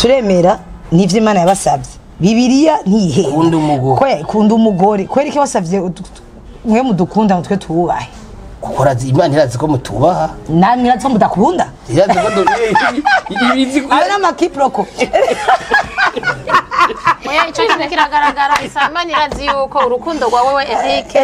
Turemera n'ivyo Imana yabasavye. Bibiliya ntihenda. Kunda umugore. Kwe kunda umugore. Kweri iki wasavye mwe mudukunda mutwe tuwubahe. Kuko Imana irazi ko mutubaha. Namwe irazi ko mudakunda. Irazi ko ibizi Ayo n'amakiproko. Oya, ico kintu kiragaragara. Imana irazi yuko urukundo rwa wewe Eric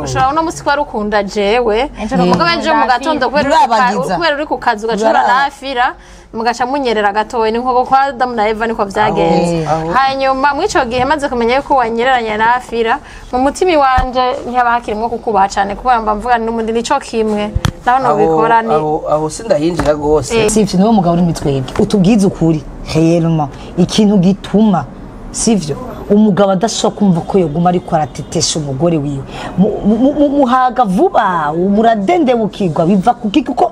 ushobora uno musi kwa rukunda jewe mugabo ejo mu gatondo kubera uri ku kazi ugacura nafira mugaca munyerera gatowe, ni nko kwa Adamu na Eva niko vyagenze. Hanyuma mwico gihe maze kumenya yuko wanyereranye nafira, mu mutima wanje ntihaba hakirimwo kukubaha cane, kubera mba mvuga n'umundi nico kimwe naho nobikora ni aho sindahinjira gose. Sivyo, niwe mugabo uri mitwebwe utubwize ukuri réellement ikintu gituma, sivyo, umugabo adashobora kumva ko yoguma ariko aratetesha umugore wiwe, muhaga vuba muradendebukirwa, biva kuki? Kuko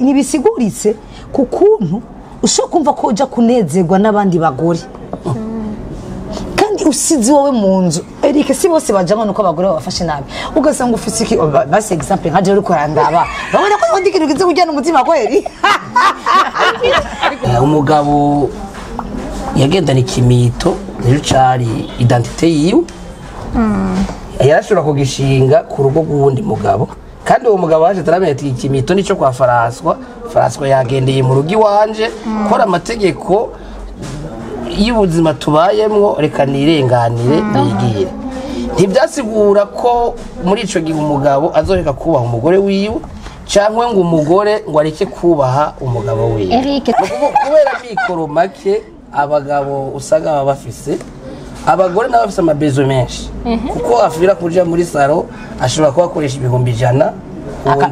ntibisiguritse ku kuntu ushobora kumva ko uja kunezerwa n'abandi bagore kandi usize wowe mu nzu. Eric, si bose bajamo nuko abagore babafashe nabi, ugasanga ufise iki, basi exemple nka jewe uriko urandaba, babona ko ndi ikintu kize kujyana umutima kweri. Umugabo yagendana ikimito niyo cari identité yiwe, yarashobora kugishinga ku rugo rw'uwundi mugabo, kandi uwo mugabo waje taramenya ati ikimito nico kwa François, François yagendeye mu rugo iwanje, kora amategeko y'ubuzima tubayemwo, reka nirenganire nigire. Ntibyasigura ko muri ico gihe umugabo azoreka kubaha umugore wiwe, cyangwa ngo umugore ngo areke kubaha umugabo wiwe. Kubera mikoro make abagabo usanga baba bafise, abagore nabo bafise amabezo menshi, kuko afira kuja muri saro ashobora kuba akoresha 100,000.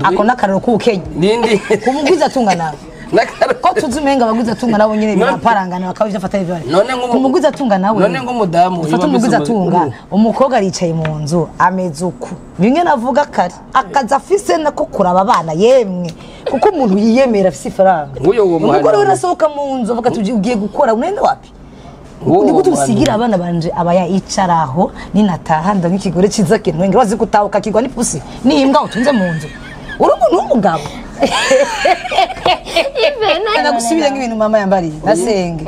Ako nakararo k'ubukenye nindi kumugwiza tunga nawe ko tuzi umenga abagwiza tunga nabo nyene biraparangana bakaba ivyo afata ivyo. None umugwiza tunga nawe, none ng'umudamu ufata umugwiza tunga, umukobwa aricaye mu nzu ameze uku, bimwe navuga kare akaza afise nako kuraba abana yemwe, kuko umuntu yiyemera afise ifaranga. Umugore we nasohoka mu nzu avuga ati ugiye gukora unende wapi? Ni gute usigira abana banje abaya icaraho ninataha nda nk'ikigore ciza kintu wazi gutahuka kigwa n'ipusi n'imbwa utunze mu nzu, uri umuntu w'umugabo. Ndagusubira nk'ibintu mama yambariye nasenge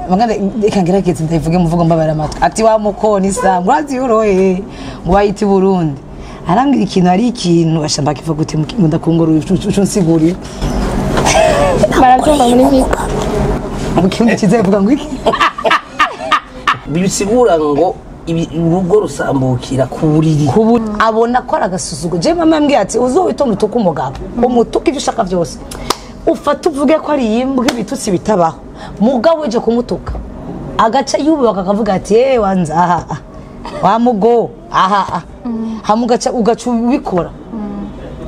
mugande reka ngerageze ndayivuge muvugo mbabara amatwi ati wa mukoni sangwa urazi uroye ngo bayita i Burundi, arambwira ikintu ari ikintu ashamba kiva gute mu ndakongora uco nsigurira barabyumva muri vita mu kirundi kiza ivuga ngo iki bisigura ngo urugo rusambukira ku buriri, abona ko ari agasuzugo. Je mama yambwiye ati uzowitonda utuke umugabo, umutuke ivyo ushaka vyose, ufate uvuge ko ari imbwa ibitutsi bitabaho, mugabo uje kumutuka agaca yubaka akavuga ati eh wanza aha wa mugo aha hamwe ugaca ubikora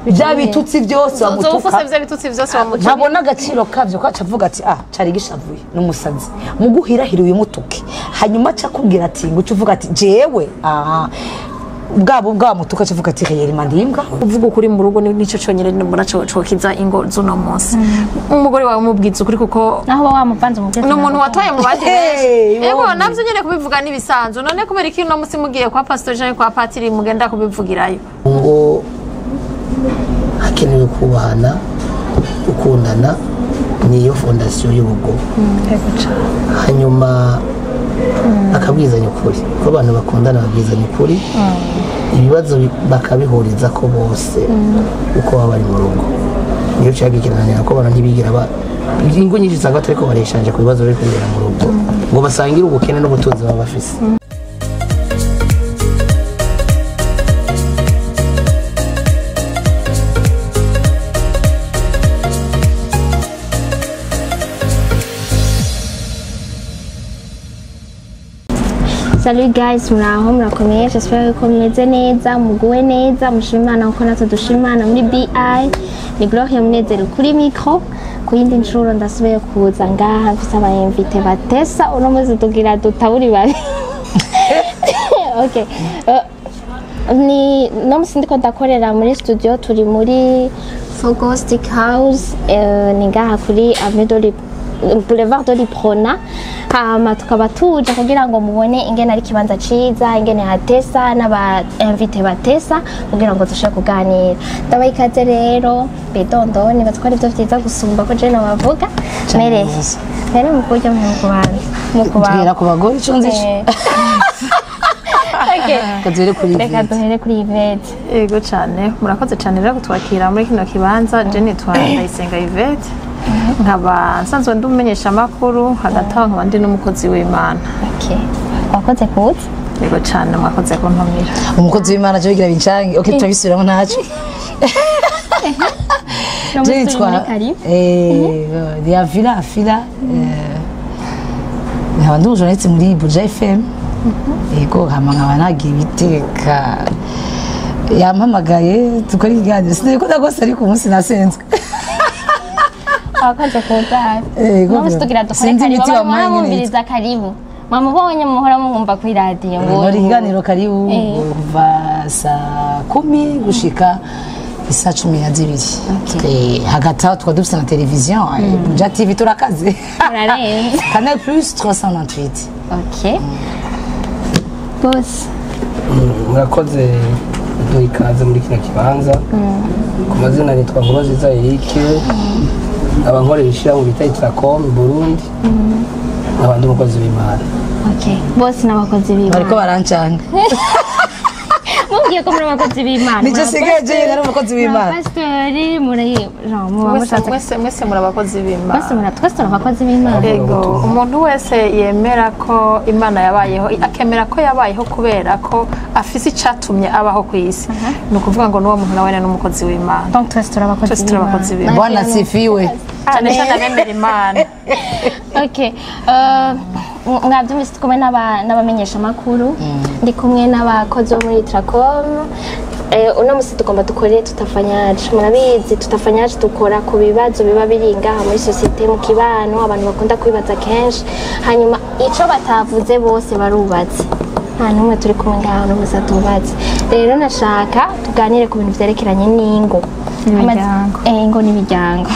bya bitutsi byose wamutuka, ufuse bya bitutsi byose wamutuka, ntabona agaciro kavyo, kwaca avuga ati ah cari gishavuye n'umusazi, muguhirahira uyu mutuke, hanyuma aca kubwira ati ngo uvuga ati jewe aha bwabo bwamutuka avuga ati reyeri mandimbwa. Uvuga ukuri mu rugo nico conyene mbona cokiza ingo zuno munsi. Umugore wawe umubwiza ukuri kuko naho wamuvanze mu byo n'umuntu watoye mu bandi benshi. Ego navyo nyene kubivuga nibisanzwe, none kubera iki no musi mugiye kwa Pastor Jean kwa Patiri mugenda kubivugirayo? Ngo hakenewe kubahana, gukundana niyo fondation y'urugo. Hanyuma akabwizanya ukuri, ko abantu bakundana babwizanya ukuri, ibibazo bakabihuriza ko bose uko baba bari mu rugo. Niyo cyagikiranira ko abantu ntibigira ba ingo nyinshi usanga batariko bareshanje ku bibazo biri kubera mu rugo, ngo basangire ubukene n'ubutunzi baba bafise. Salut guys, muraho murakomeye, j'espère ko mumeze neza, muguwe neza, mushimana uko natwe dushimana muri BI. Ni Gloria Munezero kuri micro, ku yindi nshuro ndasubiye kuza ngaha mfise aba invité batesa, uno muzi tugira dutaburi babi. Okay. Ni no musi ndiko ndakorera muri studio, turi muri Fogo Stick House, ni ngaha kuri Avenue de Boulevard de l'Iprona. Hama tukaba tuje kugira ngo mubone ingene ari ikibanza ciza, ingene hatesa n'aba invité batesa kugira ngo dushobore kuganira. Ndabaha ikaze rero bidondo, nibaza ko ari byo vyiza gusumba ko je nobavuga. Cane Mere rwose. mere mu kurya mu kubanza mu Duhera kubanza ku bagore, ico nzi ico. Okay. Reka duhere kuri Reka Yvette. duhere kuri Yvette. Yego cyane, murakoze cyane rero kutwakira muri kino kibanza. Je nitwa Ndayisenga Yvette, nkaba nsanzwe ndi umumenyeshamakuru, hagati aho nkaba ndi n'umukozi w'Imana. Okay. Wakoze kuza. Yego cyane, mwakoze kuntumira. Umukozi w'Imana cyo bigira bincange. Okay, turabisubiramo ntacyo. No Je muri nitwa muri karibu. Diavila Afila, nkaba ndi umujournaliste muri Buja FM. Yego, hama nkaba nagiye ibiteka yampamagaye dukora ikiganiro, sinabikunda rwose ariko umunsi nasenzwe. Wakoze kuza. Yego, No musi tugira dukore sinzi karibu. imiti Abantu wampaye nyene. mwamwumviriza karibu. Mwamubonye muhora mumwumva kuri radiyo ngo Nkora ikiganiro karibu kuva saa 10 gushika isaa 12. Hagati aho tukaba dufise na televiziyo Buja TV, turakaze. Murarenze. Canal Plus 398. Okay. Bose. Murakoze kuduha ikaze muri kino kibanza. Ku mazina nitwa Nkurunziza Eric, nkaba nkorera ishyirahamwe bita Itracom Burundi, nkaba ndi umukozi w'Imana. Okay. Bose n'abakozi Bariko b'Imana. barancanga. Mubwiye ko muri abakozi b'Imana. Nico sigaye je nari umukozi w'Imana. Pastori muri Jean muba Mwese mushatse. mwese mwese muri abakozi b'Imana. Twese muri twese turi abakozi b'Imana. Yego, umuntu wese yemera ko Imana yabayeho, akemera ko yabayeho kubera ko afise icatumye abaho ku isi, ni ukuvuga ngo n'uwo muntu nawe ni umukozi w'Imana. Donc twese turi abakozi Twese turi abakozi b'Imana. b'Imana. Bwana sifiwe. Cyane cyane abemera Imana. Okay. Mwabyumvise, turi kumwe n'abamenyeshamakuru, ndi kumwe n'abakozi bo muri Tracom. Uno musi tugomba dukore tutafanyaje. Murabizi tutafanyaje, dukora ku bibazo biba biri ngaha muri sosiyete, mu kibano, abantu bakunda kwibaza kenshi, hanyuma ico batavuze bose barubatse, nta n'umwe turi kumwe ngaha uno musi atubatse. Rero nashaka tuganire ku bintu vyerekeranye n'ingo. N'imiryango. Ingo n'imiryango.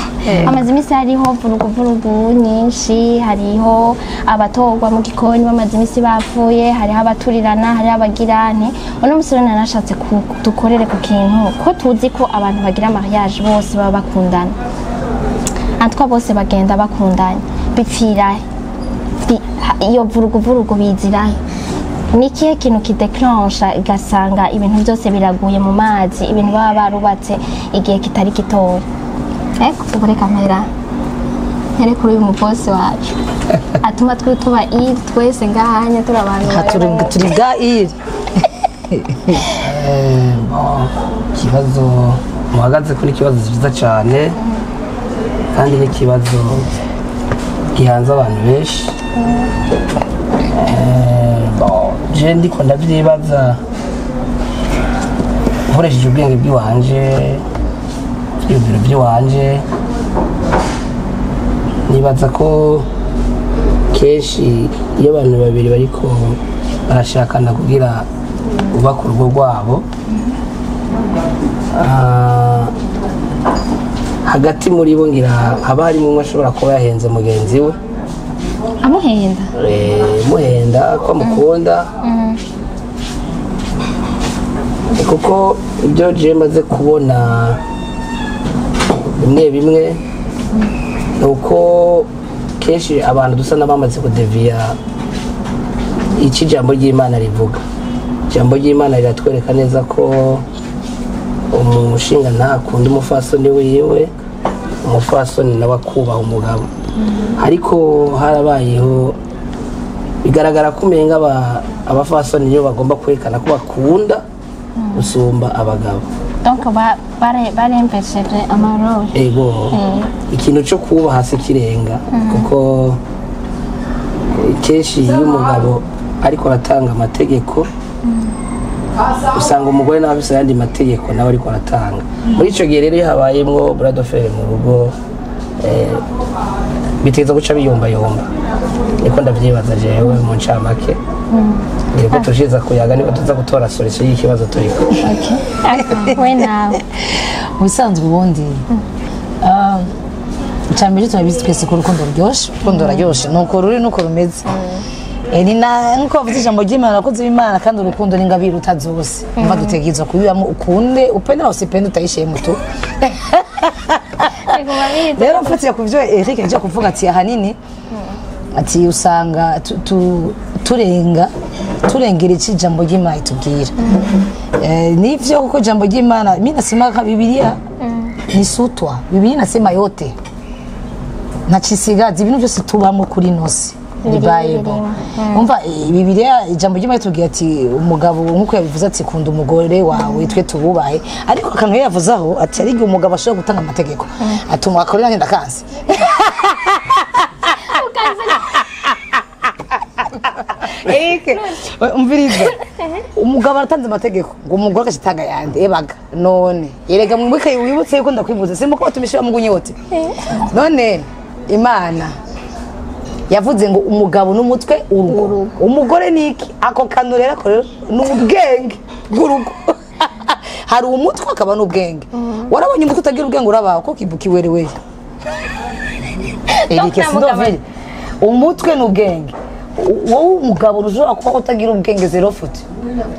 Amaze iminsi hariho vuruguvurugu nyinshi, hariho abatorwa mu gikoni bamaze iminsi bapfuye, hariho abaturirana, hariho abagirane. Uno musi rero narashatse dukorere ku kintu ko tuzi ko abantu bagira mariage bose baba bakundana, antwa bose bagenda bakundanye, bipfirahe? Iyo vuruguvurugu bizirahe? Ni ikihe kintu kideclencha igasanga ibintu byose biraguye mu mazi, ibintu baba barubatse igihe kitari gitoya? Eko ubu reka mpere kuri uyu mubosi wacu atuma twe tuba iri twese ngahanya turi abantu Aha turi bwa iri. Bon, ikibazo muhagaze kuri ikibazo cyiza cyane kandi ni ikibazo gihanze abantu benshi. Bon, je ndiko ndavyibaza nkoresheje ubwenge bw'iwanje, ibyiyumviro by'iwanje, nibaza ko kenshi iyo abantu babiri bariko barashakana kugira bubake urugo rwabo, hagati muri bo ngira haba harimo umwe ashobora kuba yahenze mugenzi we. Amuhenda? Muhenda ko amukunda. Kuko ibyo je maze kubona bimwe bimwe ni uko kenshi abantu dusa n'abamaze kudeviya icyo ijambo ry'Imana rivuga. Ijambo ry'Imana riratwereka neza ko umushinga ntakunda umufasoni wiwe, umufasoni nawe akubaha umugabo. Ariko harabayeho bigaragara ko umenga abafasoni nibo bagomba kwerekana ko bakunda gusumba abagabo. Donc barembesheje amarori. Ego, ikintu cyo kubaha si kirenga, kuko kenshi iyo umugabo ariko aratanga amategeko, usanga umugore nawe afise ayandi mategeko nawe ariko aratanga. Muri ico gihe rero iyo habayemwo bras de fer mu rugo, biteza guca biyumbayumba. Niko ndavyibaza jewe mu ncamake. Niko tushiza kuyaga, niko tuza gutora solution y'ikibazo turiko. Okay. We nawe? Ubusanzwe ubundi Icambere turabizi twese ko urukundo ruryoshe, urukundo ruraryoshe, nuko ruri nuko rumeze. Ni na nkuko bavuze ijambo ry'Imana, abakozi b'Imana, kandi urukundo ni ingabire utazose. Umva dutegerezwa kubibamo, ukunde upende na usipende utayishiye mutu. Rero mfatiye ku byo Eric yaje kuvuga ati ahanini ati usanga turenga turengera iki ijambo ry'Imana itubwira. Nivyo kuko ijambo ry'Imana mimi nasema ka Bibiliya ni sutwa, Bibiliya nasema yote ntacisigaza ibintu byose tubamo kuri nosi ni Bible. Umva Bibiliya ijambo ry'Imana itubwira ati umugabo nkuko yabivuze ati kunda umugore wawe twe tububahe, ariko akantu yavuze aho ati ari umugabo ashobora gutanga amategeko atuma akora nanjye ndakanze. Eric umviriza umugabo aratanze amategeko ngo umugore akashitanga yande ebaga none erega mwibuke wibutse yuko ndakwibuze simuko batumishira mu gunyote none Imana yavuze ngo umugabo n'umutwe urugo umugore niki ako kantu rero ko n'ubwenge bw'urugo. Hari umutwe akaba n'ubwenge. Warabonye umutwe utagira ubwenge urabaho ko kibuki werewe. Eric sindovile umutwe n'ubwenge wowe umugabo urushobora kuba utagira ubwenge zero futi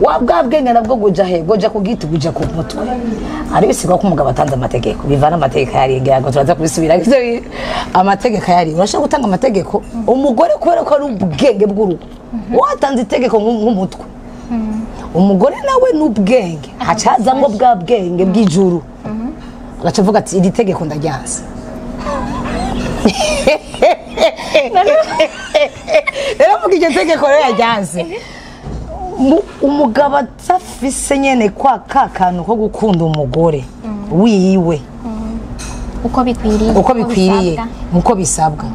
wa bwa bwenge nabwo guja he goja kugiti guja ku mutwe. Ari bisigwa ko umugabo atanze amategeko bivana amategeko yarenga ngo turaza kubisubira ivyo amategeko yari urashaka gutanga amategeko umugore kubera ko ari ubwenge bw'urugo watanze itegeko nk'umutwe umugore nawe n'ubwenge hacazamwo bwa bwenge bw'ijuru agaca avuga ati iri tegeko ndaryanse. Rero mvuga iryo tegeko rero yaryanse umugabo atafise nyene kwa ka kantu ko gukunda umugore wiwe uko bikwiriye, uko bikwiriye uko bisabwa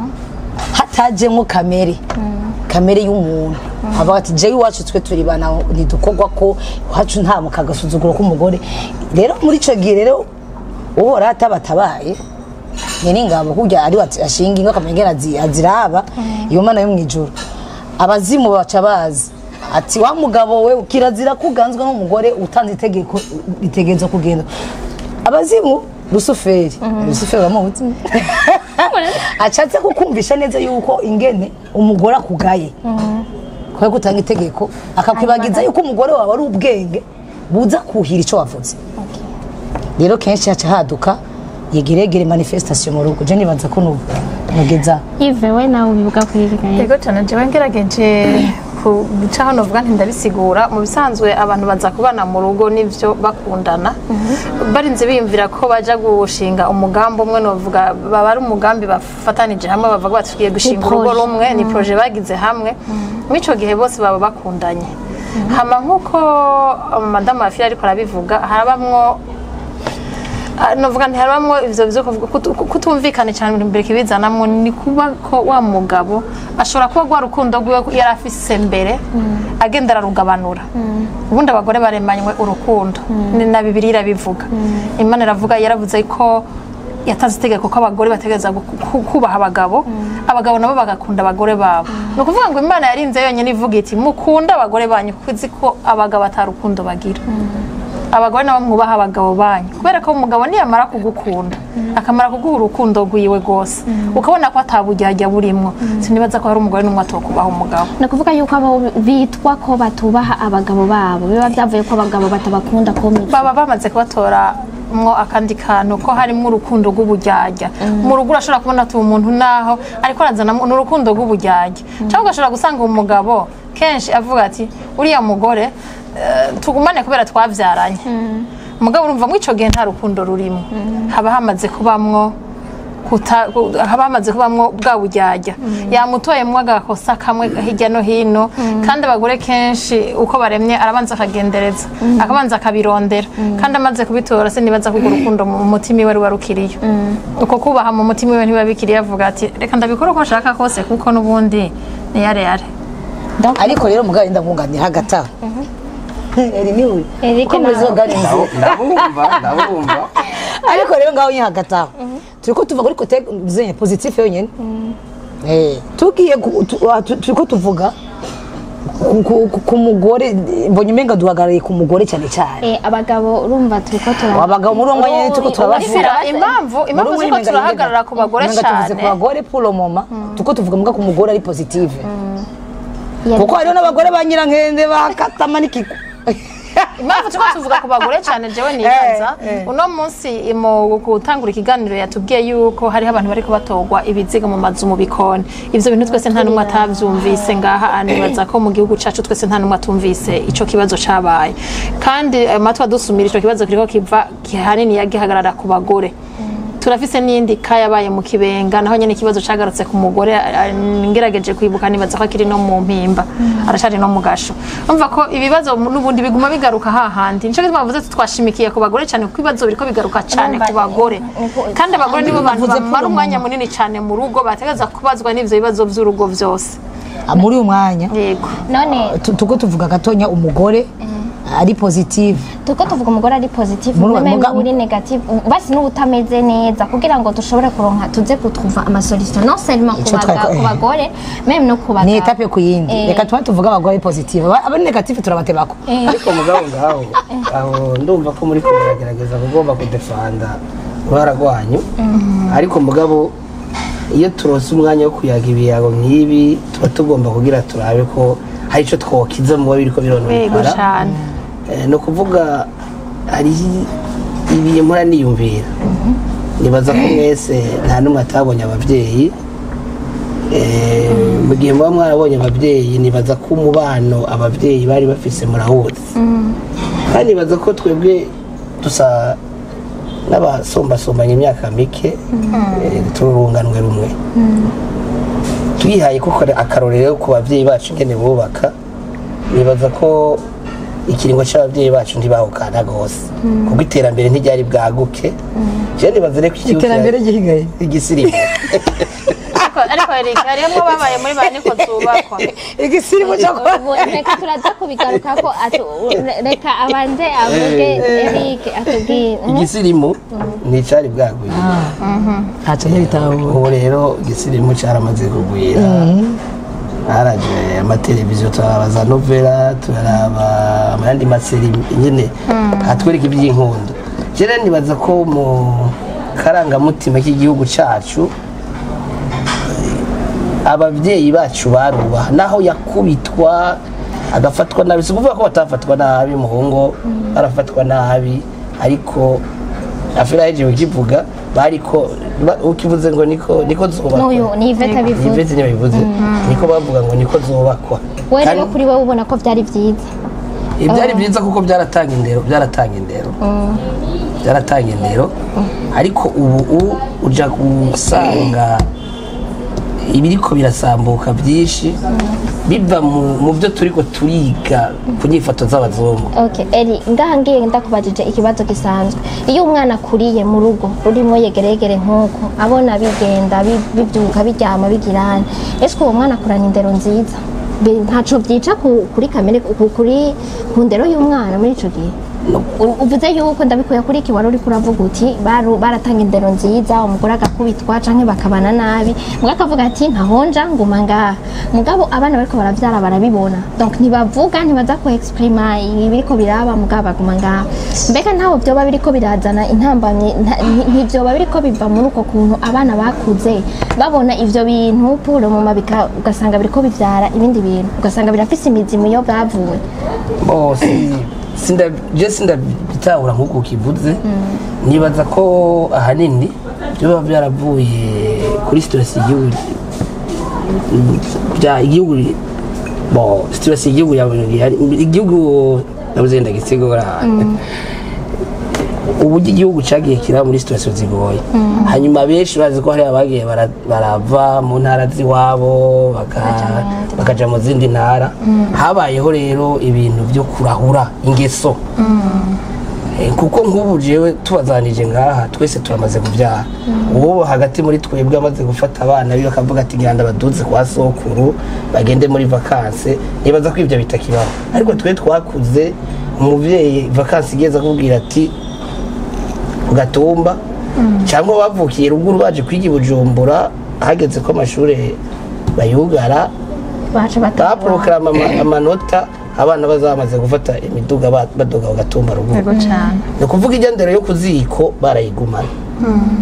hatajemwo kamere kamere y'umuntu avuga ati jewe iwacu twe turi bana ntidukorwa ko iwacu nta mukagasuzuguro k'umugore. Rero muri ico gihe rero uhora atabatabaye nyene ingabo kurya ari ashinga ingo akamenya aziraba iyo mana yo mwijuru abazimu baca bazi ati wa mugabo we kirazira kuganzwa n'umugore utanze itegeko ritegerezwa kugenda. Abazimu Rusuferi Rusuferi bamuzi acatse kukumvisha neza yuko ingene umugore akugaye kwa gutanga itegeko akakwibagiza yuko umugore wawe ari ubwenge buza kuhira ico wavuze. Rero kenshi haca haduka yegeregere manifestation mu rugo. Je nibaza ko nugeza Yves we nawe ubivuga kuri yego cyane. Jewe ngerageje guca hano vuga nti ndabisigura mu bisanzwe abantu baza kubana mu rugo nivyo bakundana barinze biyumvira ko baja gushinga umugambi umwe novuga baba ari umugambi bafatanije hamwe bavuga bati tugiye gushinga urugo rumwe ni projet bagize hamwe mwico gihe bose baba bakundanye. Hama nkuko madame Afia ariko arabivuga harabamwo novuga nti harabamwo ivyo byo kutumvikana cyane imbere kibizanamwo ni kuba ko wa mugabo ashobora kuba gwa rukundo rwiwe yari afise mbere agenda ararugabanura. Ubundi abagore baremanywe urukundo ni na Bibiliya irabivuga. Imana iravuga yaravuze ko yatanze itegeko ko abagore bategereza kubaha abagabo, abagabo nabo bagakunda abagore babo. Ni ukuvuga ngo Imana yarinze yonyine ivuga iti mukunda abagore banyu kuko izi ko abagabo atarukundo bagira. Abagore nabo mwubaha abagabo banyu kubera ko umugabo niyamara kugukunda akamara kuguha urukundo rwiwe rwose ukabona ko atabujyajya burimwo sinibaza ko hari umugore n'umwe atokubaha umugabo. Ni ukuvuga yuko abo bitwa ko batubaha abagabo babo biba byavuye ko abagabo batabakunda ko baba bamaze kubatora mwo akandi kantu ko harimo urukundo rw'ubujyajya. Mu rugo urashobora kubona ati umuntu naho ariko arazana n'urukundo rw'ubujyajya cyangwa ugashobora gusanga umugabo kenshi avuga ati uriya mugore tugumane kubera twavyaranye. Mugabo urumva mwico gihe nta rukundo rurimo haba hamaze kubamwo haba hamaze kubamwo bwa bujyajya yamutoye mwo agakosa kamwe hirya no hino. Kandi abagore kenshi uko baremye arabanza akagendereza akabanza akabirondera kandi amaze kubitora sinibaza ko urukundo mu mutima iwe ruba rukiriyo. Uko kubaha mu mutima iwe ntiba bikiriye avuga ati reka ndabikora uko nshaka kose kuko n'ubundi ni yare yare. Ariko rero mugabo ndamwunganira hagati aho Eri niwe ndabumva ariko rero ngaho nyine hagati aho turiko tuva kuri côté positif yonyene. Tugiye turiko tuvuga Ku mugore mbonye umenga duhagarariye ku mugore cyane cyane. Abagabo urumva turiko tura Abagabo muri uwo mwanya turiko turabavuga. Impamvu ziko turahagarara ku bagore cyane. Tuvuze ku bagore pour le moment, tuko tuvuga mbwa ku mugore ari positive. Kuko hariho n'abagore ba nyirankende bakatama n'ikiko. Impamvu tuko tuvuga ku bagore cyane jewe nibaza uno munsi mu gutangura ikiganiro yatubwiye yuko hariho abantu bariko batogwa ibiziga mu mazu mu bikoni. Ivyo bintu twese nta numwe atavyumvise ngaha, anibaza ko mu gihugu cacu twese nta numwe atumvise ico kibazo cabaye. Kandi amatwa dusumira ico kibazo kiriko kiva hanini yagihagarara ku bagore. Turafise n'iyindi kayabaye mu Kibenga naho nyene ikibazo cagarutse ku mugore, ngerageje kwibuka nibaza ko akiri no mu mpimba, aracari no mu gasho. Umva ko ibibazo n'ubundi biguma bigaruka hahandi. Nico gituma bavuze twashimikiye ku bagore cyane kuko ibibazo biriko bigaruka cyane ku bagore. Kandi abagore nibo bantu bamara umwanya munini cyane mu rugo, bategereza kubazwa n'ivyo bibazo vy'urugo vyose. Muri uyu mwanya yego none tuko tuvuga gatonya umugore ari positive, tuko tuvuga umugore ari positive même uri negative basi n'ubutameze neza kugira ngo dushobore kuronka tuze kutruva ama solution non seulement ku bagore même no ku bagabo. Ni etape ku yindi, reka tuba tuvuga abagore positive, abari negative turabatebako. Ariko mugabo ngaho aho ndumva ko muri kugerageza kugomba kudefanda uruhara rwanyu, ariko mugabo iyo turose umwanya wo kuyaga ibiyago nk'ibi tuba tugomba kugira turabe ko hari ico twokiza mu babiri ko birononekara. No kuvuga hari ibiye mpora niyumvira, nibaza ko mwese nta numwe atabonye abavyeyi. Mu gihe muba mwarabonye abavyeyi nibaza ko umubano abavyeyi bari bafise murawuzi. Kandi nibaza ko twebwe dusa n'abasombasombanye imyaka mike, tururunganwe rumwe. Twihaye kuko akarorero ku bavyeyi bacu ingene bubaka, nibaza ko ikiringo c'abavyeyi bacu ntibahukana gose kuko iterambere ntiryari bwaguke. Je nibaza reko iterambere gihigaye igisirimu. Ariko Eric harimo babaye muri ba niko zubakwa igisirimu cyo reka turaza kubigaruka ko reka abanze avuge Eric atubwire. Igisirimu ni cari bwaguye ntaco ntibitahuye. Ubu rero igisirimu caramaze kugwira, haraje amateleviziyo turaraba za novela, turaraba ayandi maseri nyene atwereka iby'inkondo. Je rero nibaza ko mu karangamutima k'igihugu cacu abavyeyi bacu barubaha, naho yakubitwa agafatwa nabi, si kuvuga ko batafatwa nabi, muhungu arafatwa nabi, ariko afira yaje ukivuga bariko ukivuze ngo niko zubakwa. N'uyu ni Yvette abivuze. Yvette niwe bivuze, niko bavuga ngo niko zubakwa. Wewe rero kuri wewe ubona ko vyari vyiza? Ibyari vyiza kuko byaratanga indero, byaratanga indero. Byaratanga indero. Ariko ubu uja gusanga ibiriko birasambuka byinshi biva mu byo turiko turiga ku nyifato z'abazungu. Okay, Eri ngaha ngiye ndakubajije ikibazo gisanzwe. Iyo umwana akuriye mu rugo rurimo yegeregere nkuko abona bigenda bibyuka biryama bigirana, ese uwo mwana akurana indero nziza? Ntaco byica kuri kamere kuri ku ndero y'umwana muri ico gihe? Uvuze yuko ndabikuye kuri iki wari uriko uravuga uti baratanga indero nziza, umugore agakubitwa canke bakabana nabi, mugabo akavuga ati ntahonja nguma ngaha. Mugabo abana bariko baravyara barabibona, donc ntibavuga, ntibaza ku exprima ibiriko biraba, mugabo baguma ngaha. Mbega ntaho vyoba biriko birazana intambamyi, ntivyoba biriko biva muri uko kuntu abana bakuze babona ivyo bintu puro mu mabika, ugasanga biriko bivyara ibindi bintu, ugasanga birafise imizi mu yo bavuye. Je sindabitahura nk'uko kivuze. Nibaza ko ahanini byoba byaravuye kuri stress y'igihugu bya igihugu, bo stress y'igihugu igihugu nabuze ndagisigura. Uburyo igihugu cyagiye kira muri situation zigoye, hanyuma benshi bazi ko hari abagiye barava mu ntara z'iwabo bakaja mu zindi ntara. Habayeho rero ibintu byo kurahura ingeso, kuko nk'ubu jewe tubazanije ngaha twese turamaze kubyara, uwo hagati muri twebwe amaze gufata abana biwe akavuga ati genda baduze kwa sokuru bagende muri vacances, nibaza ko ibyo bitakibaho. Ariko twe twakuze umuvyeyi vacances igeze akubwira ati kugatumba, cyangwa bavukiye ruguru baje kwiga i Bujumbura, hageze ko amashure bayugara Baca batanga. Baporokaramu amanota abana bazamaze gufata imiduga baduga bagatumba ruguru. Yego cyane. Ni ukuvuga ijya ndero yo kuziko barayigumana.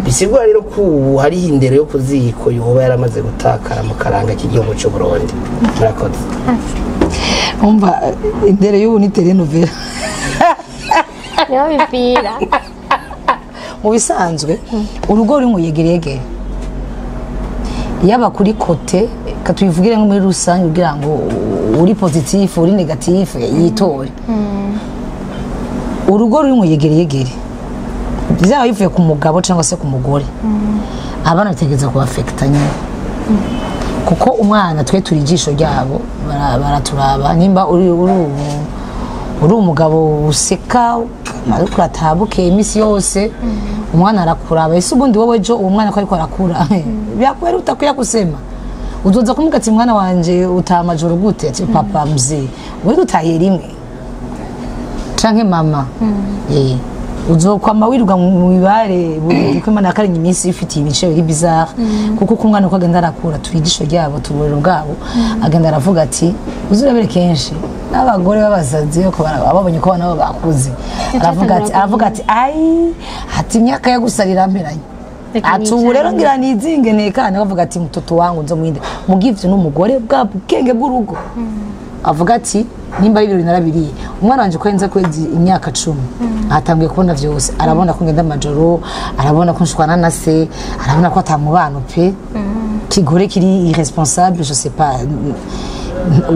Bisigura rero ko ubu hariho indero yo kuziko yoba yaramaze gutakara mu karanga k'igihugu cy'u Burundi. Murakoze. Umva, indero y'ubu ni telenovela. Niho bipfira. Mu bisanzwe urugo ruri mu yegereyegere, yaba kuri côté katubivugire nko muri rusange kugira ngo uri positif uri négatif yitore. Urugo ruri mu yegereyegere, byaba bivuye ku mugabo cyangwa se ku mugore, abana bitegereza kubafekita nyine, kuko umwana twe turi ijisho ryabo, baraturaba. Nimba uri umugabo useka ariko uratabuke iminsi yose, umwana arakuraba. Ese ubundi wowe ejo uwo mwana ko ariko arakura byakwera utakwiye kusema, uzoza kumubwira ati: "Mwana wanje, utaha amajoro gute?" Ati: "Papa mzee, wewe utahiye rimwe," canke "Mama." Uzokwama wirirwa mu mibare buri ko Imana yakaremye iminsi ifitiye ibice biri bizarre, kuko uko umwana uko agenda arakura, turi ijisho ryabo, tuburero bwabo, agenda aravuga ati uzurabere kenshi n'abagore b'abasazi ko babonye ko abana babo bakuze, aravuga ati ai, ati imyaka yo gusarira mperanye. Reka Ati ubu rero ngira nizinge nekane. Bavuga ati: "Mtoto wangu nzomwinde." Mugivyo n'umugore bwa bwenge bw'urugo avuga ati: "Nimba ari ibirori narabiriye, umwana wanje ko yenza kwezi imyaka 10 atangiye kubona vyose, arabona ko ngenda amajoro, arabona ko nshwana na se, arabona ko atamubano pe kigore kiri irresponsable, je sais pas,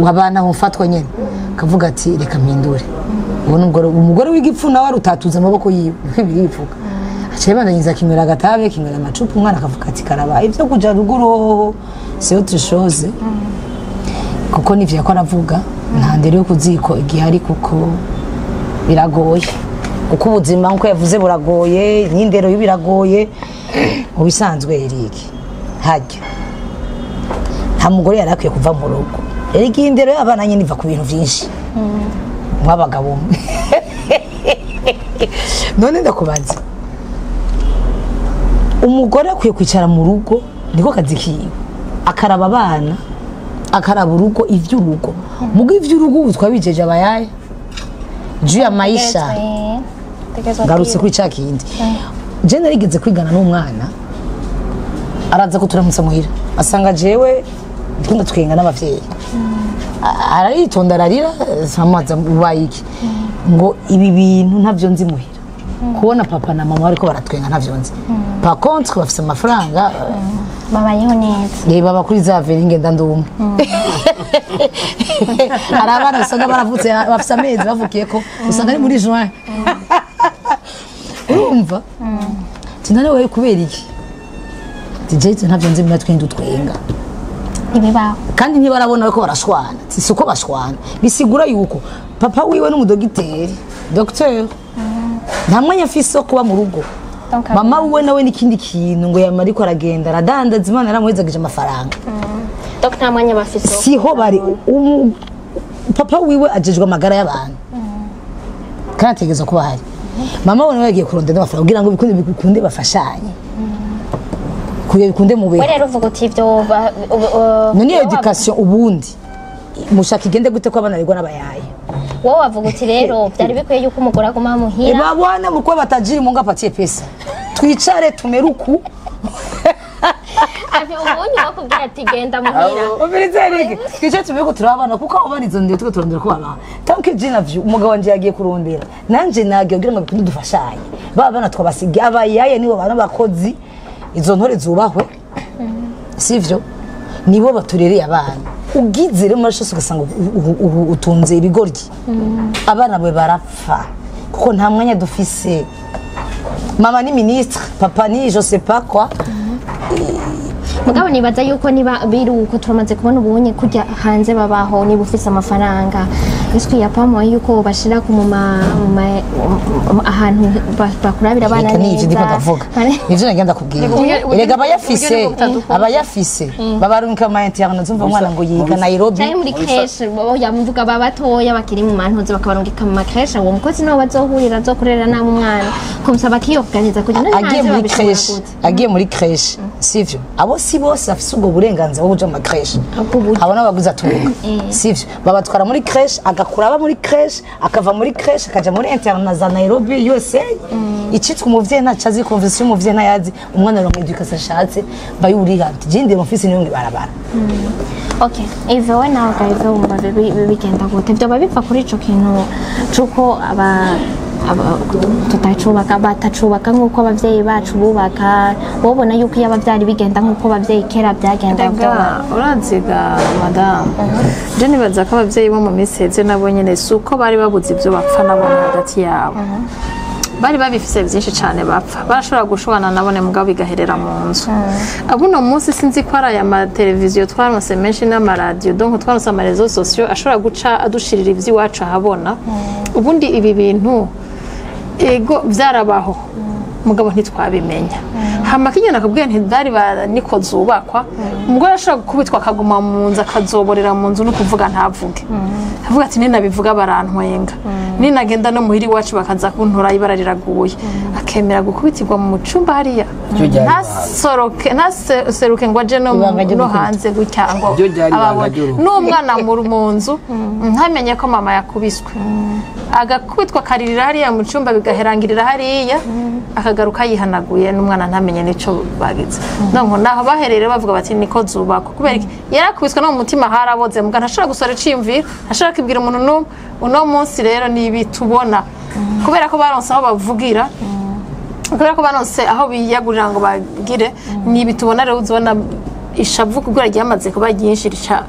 wabana mfatwa nyene." Kavuga ati: "Reka mpindure." Uwo umugore w'igipfu nawe arutatuza amaboko yiwe, niko birivuga, aciye bandanyiza kinywera agatabe, kinywera amacupa. Umwana akavuga ati: "Karaba ivyo kuja ruguru hoho c'est autre chose," kuko nivyo yako aravuga, nta ndero yo kuziko igihari, kuko biragoye, kuko ubuzima nkuko yavuze buragoye, n'indero yo biragoye. Mu bisanzwe Eric, hajya nta mugore yari akwiye kuva mu rugo. Eric, indero y'abana nyine iva ku bintu vyinshi mw'abagabo mwe. None ndakubaza, umugore akwiye kwicara mu rugo, niko kazi kiwe, akaraba abana, akaraba urugo, ivy'urugo. Mugo ivy'urugo ubu twabijeje abayaya juu ya maisha. Ngarutse kuri ca kindi, je narigeze kwigana n'umwana, araza kuturamutsa muhira, asanga jewe ndiko ndatwenga n'abavyeyi. Araritonda, ararira, amazi ubaye iki? Ngo ibi bintu ntavyo nzi muhira, kubona papa na mama bariko baratwenga ntavyo nzi. Par contre bafise amafaranga. Babayeho neza. Reba baba za veringe ndandumwe. Hari abana usanga baravutse bafise amezi bavukiye ko usanga ari muri juin. Urumva, ati: "None wewe kubera iki?" Ati: "Jewe ntavyo nzi, muri twende utwenga." Ntibibaho. Kandi ntibarabona ko barashwana. Ati, si uko bashwana, bisigura yuko papa wiwe n'umudogiteri, docteur, nta mwanya afise wo kuba mu rugo. Donc, mama wiwe nawe n'ikindi kintu ngo yama ariko aragenda aradandaza, Imana yaramuhezagije amafaranga. Donc nta mwanya bafise wo Siho bari. Papa wiwe ajejwe amagara y'abantu kandi ategerezwa kuba ahari. Mama we nawe yagiye kurondera amafaranga kugira ngo bikunde bafashanye, kugira bikunde mube. We rero uvuga uti ivyo None iyo éducation ubundi mushaka igende gute ko abana barigwa n'abayaya? Wowe wavuga uti rero byari bikwiye yuko umugore aguma muhira. Eba bwana, mukwe batajiri, Mungu apatie pesa, twicare tumeruku. Ati ubonye bakubwira ati genda muhira. Umviriza Eric, twicare tumeruku turabana, kuko abo bana izo ndero tuko turondera ko baba tant que je navyo umugabo wanje yagiye kurondera, nanje nagiye kugira ngo bikunde dufashanye. Ba bana twabasiga abayaye, nibo bana bakozi, izo ntore zubahwe, sivyo? Nibo baturereye abana. Ugize rero muri ugasanga utunze ibigoryi, abana bawe barapfa kuko nta mwanya dufise. Mama ni ministre, papa ni je sais pas quoi. Mugabo nibaza yuko niba biri uko turamaze kubona ubunye kujya hanze babaho, niba ufise amafaranga, est-ce qu'il y a pas moyen yuko bashira ku mu ahantu bakurabira abana Reka ni ivyo ndiko neza? ndavuga, nivyo nagenda kubwira. Erega abayafise, abayafise babarungika mu ma internat. Zumva umwana ngo yiga Nairobi. Canke muri crèche, yamuvuga baba batoya bakiri mu mantuze, bakabarungika mu ma crèche, uwo mukozi niwe bazohurira azokorera namwe umwana, comme ça bakiyorganiza kugira ngo Agiye hanze muri babishobora crèche, gute? agiye muri crèche. Sivyo, abo si bose bafise ubwo burenganzira bwo kuja mu ma crèche. Abo n'abaguzi atunga, sivyo? Babatwara muri crèche, agakura aba muri crèche, akava muri crèche akaja muri internat za Nairobi, USA. Icitwa umuvyeyi ntaco azi, convention y'umuvyeyi ntayazi. Umwana aronka éducation ashatse, bayurihante. Je ndeba mfise niyo ngibarabara. Okay, ivyo we nawe gahize wumva bigenda gute? Vyoba biva kuri ico kintu c'uko tutacubaka, batacubaka nk'uko abavyeyi bacu bubaka? Wobona yuko iyo abavyari bigenda nk'uko abavyeyi kera byagenda, Ega vyoba uraziga madamu, je nibaza ko abavyeyi bo mu minsi iheze nabo nyene si uko bari babuze ibyo bapfa, nabo hagati yabo bari babifise byinshi cyane bapfa, barashobora gushobana nabone, mugabo bigaherera mu nzu. Abuno munsi sinzi ko ari aya mateleviziyo twaronse menshi n'amaradiyo, donc twaronse ama réseaux sociaux ashobora guca adushirira ivy'iwacu ahabona. Ubundi ibi bintu ego byarabaho, mugabo ntitwabimenya. Hama kinyana nakubwiye ntibari ba niko zubakwa. Umugore ashobora gukubitwa akaguma mu nzu, akazoborera mu nzu, no kuvuga ntavuge, avuga ati ninabivuga barantwenga, ninagenda no muhira iwacu bakaza kuntora ibara riraguye. Akemera gukubitirwa mu cumba hariya, Iryo ryari ibanga. ntasoroke, ntaseruke ngo aje no Ibanga ryo no gukubita. hanze gutya ngo Iryo ryari ibanga ababone. ry'urugo. N'umwana mu nzu ntamenye ko mama yakubiswe, agakubitwa akaririra hariya mu cyumba, bigaherangirira hariya, akagaruka yihanaguye, n'umwana ntamenye n'ico bagize. Donc naho bahereye bavuga bati niko zubakwa. Kubera iki? Yarakubiswe, no mu mutima haraboze, muga ntashobora gusora iciyumviro, ntashobora kwibwira umuntu n'umwe. Uno munsi rero ni ibi tubona, kubera ko baronse aho bavugira, kubera ko baronse aho biyagurira ngo bagire, ni ibi tubona rero. Uzibona ishavu kubera ryamaze kuba ryinshi rica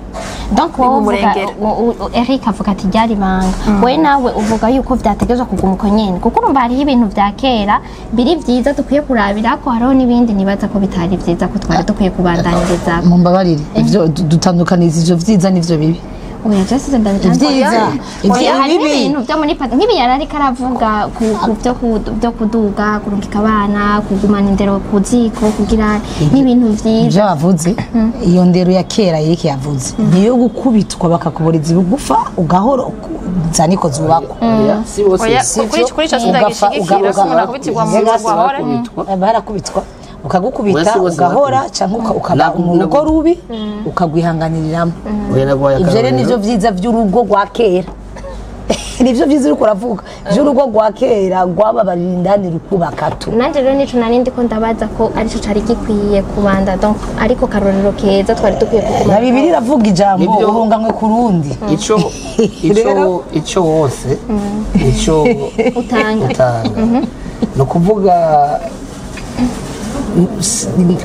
Donc wowe uvuga umurengera. Eric avuga ati ryari ibanga, wowe nawe uvuga yuko vyategerezwa kuguma uko nyene, kuko urumva hariho ibintu vya kera biri vyiza dukwiye kurabira ko hariho n'ibindi nibaza ko bitari vyiza, ko twari dukwiye kubandaniriza. Mumbabarire, ivyo dutandukaniza ivyo vyiza n'ivyo bibi. Oya, je size ndabitandukanya. Ivyiza, Oya, hariho bibi. ibintu byo muri nk'ibi yari ariko aravuga ku byo kuduga, kurungika abana, kugumana indero ku ziko, kugira n'ibintu vyiza. Ibyo bavuze, iyo ndero ya kera Eric yavuze niyo gukubitwa bakakuburiza ibigufa ugahora za niko zubakwa. Oya, si bose. Oya, Sivyo? kuri ico Ugafa- sindagishigikira ko umuntu akubitirwa mu nzu ngo ahore. Bakubitwa. Barakubitwa, ukagukubita Oya, si bose ugahora bakubitwa. cyangwa ukaba mu rugo rubi ukagwihanganiriramo. Oya, naguhaye Ibyo rero akarorero. nivyo vyiza vy'urugo rwa kera, nivyo vyiza uriko uravuga vy'urugo rwa kera rwababarira indani rukubaka tu. Nanje rero nico nari ndiko ndabaza, ko arico cari gikwiye kubanda, donc ariko karorero keza twari dukwiye kuguma. Na Bibiliya iravuga ijambo Nivyo. urunganwe ku rundi. Ico ico ico wose ico Utanga. Utanga ni ukuvuga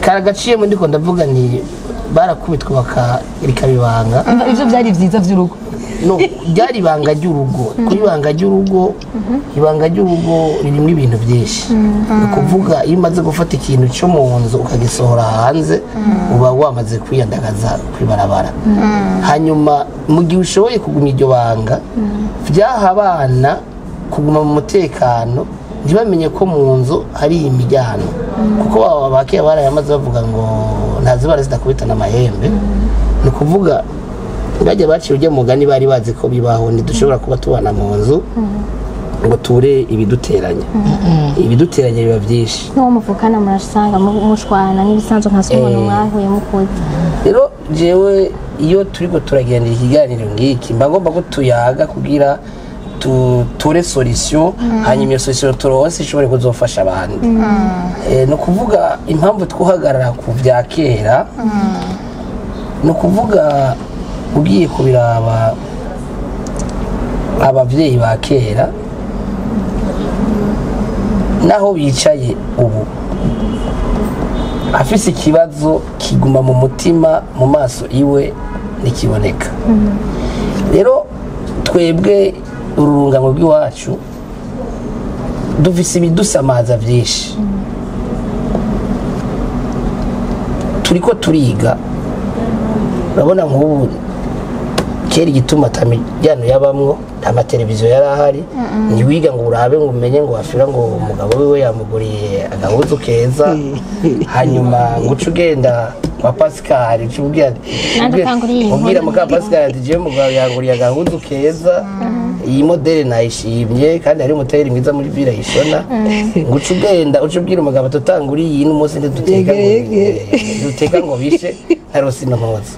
karagaciyemo, ndiko ndavuga nti barakubitwa bakarika ibanga. Ivyo vyari vyiza vy'urugo. No, ryari ibanga ry'urugo. Kuri ibanga ry'urugo, ibanga ry'urugo ririmo ibintu byinshi. Ni ukuvuga iyo umaze gufata ikintu cyo mu nzu ukagisohora hanze, uba wamaze kwiyandagaza kwibarabara. Hanyuma mu gihe ushoboye kugumya iryo banga, byaha abana kuguma mu mutekano, ntibamenye ko mu nzu hari imiryango, kuko baba bakera barayamaze bavuga ngo ntazibara zidakubitana amahembe. Ni ukuvuga bajya baciye ujya mugani, bari bazi ko bibaho. Ntidushobora kuba tubana mu nzu ngo ture ibiduteranya. Ibiduteranya biba byinshi. N'uwo muvukana murasanga mushwana n'ibisanzwe, nka se umuntu mwahuye mukuze. Rero jewe iyo turiko turagendera ikiganiro ngiki, mba ngomba ko tuyaga kugira ture solution, hanyuma iyo solution turonse ishobore kuzofasha abandi. Ni ukuvuga impamvu twuhagarara ku vya kera, ni ukuvuga ugiye kubiraba, abavyeyi ba kera naho bicaye ubu afise ikibazo kiguma mu mutima, mu maso iwe ntikiboneka. Rero twebwe ururungano rw'iwacu dufise ibidusamaza byinshi, turiko turiga. Urabona nk'ubu kera igituma atamijyano yabamwo, nta mateleviziyo yari ahari, ntiwiga ngo urabe ngo umenye ngo wafira ngo umugabo wiwe yamuguriye agahuzu keza, hanyuma ngo uce ugenda kwa Pascal uce ubwira Nanjye utanguriye iyi ubwira nkuru. Muka Pascal ati jewe umugabo yanguriye agahuzu keza. Iyi modeli nayishimye kandi hari umuteri mwiza muri villa yishona, ngo uce ugenda uce ubwira umugabo tutangura iyi n'umunsi ntiduteka ngo duteka ngo bishe ntarose intozi.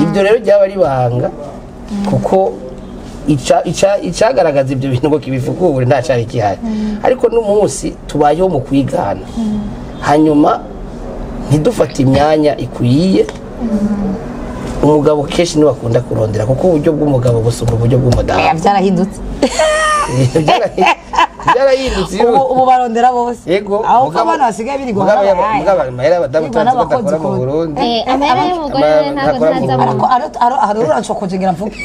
Ibyo rero byaba ari ibanga, kuko icagaragaza ibyo bintu ngo kibivugure nta cari gihari. Ariko n'umunsi tubayeho mu kwigana, hanyuma ntidufate imyanya ikwiye. Umugabo kenshi niwe akunda kurondera, kuko uburyo bw'umugabo busumba uburyo bw'umudamu. Byarahindutse. Byarahindutse. Ubu barondera bose. Yego. Aho ko abana basigaye birirwa n'abayaya. Mugabo amahera abadamu tuzi ko adakora mu Burundi. Amahera y'umugore ntabwo ntaza mu Ariko aro uranshokoje ngira mvuge.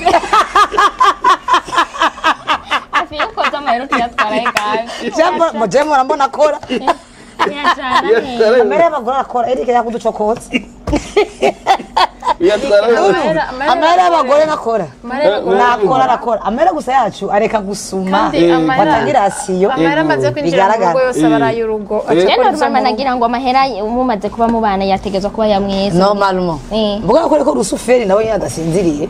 Afi yuko z'amahera tuyatwara gabi. Jambo moje murambona akora. Amahera y'abagore arakora. Eric yakuducokotse. Amahera y'abagore nakora. Nakora arakora. Amahera gusa yacu areka gusuma. Batangira asiyo. Amahera amaze kwinjira mu rugo yose abaraye urugo. Rero mama nagira ngo amahera mumaze kuba mubana yategezwa kuba yamwese. Normalement. Mvuga ko ariko rusuferi nawe yadasinziriye.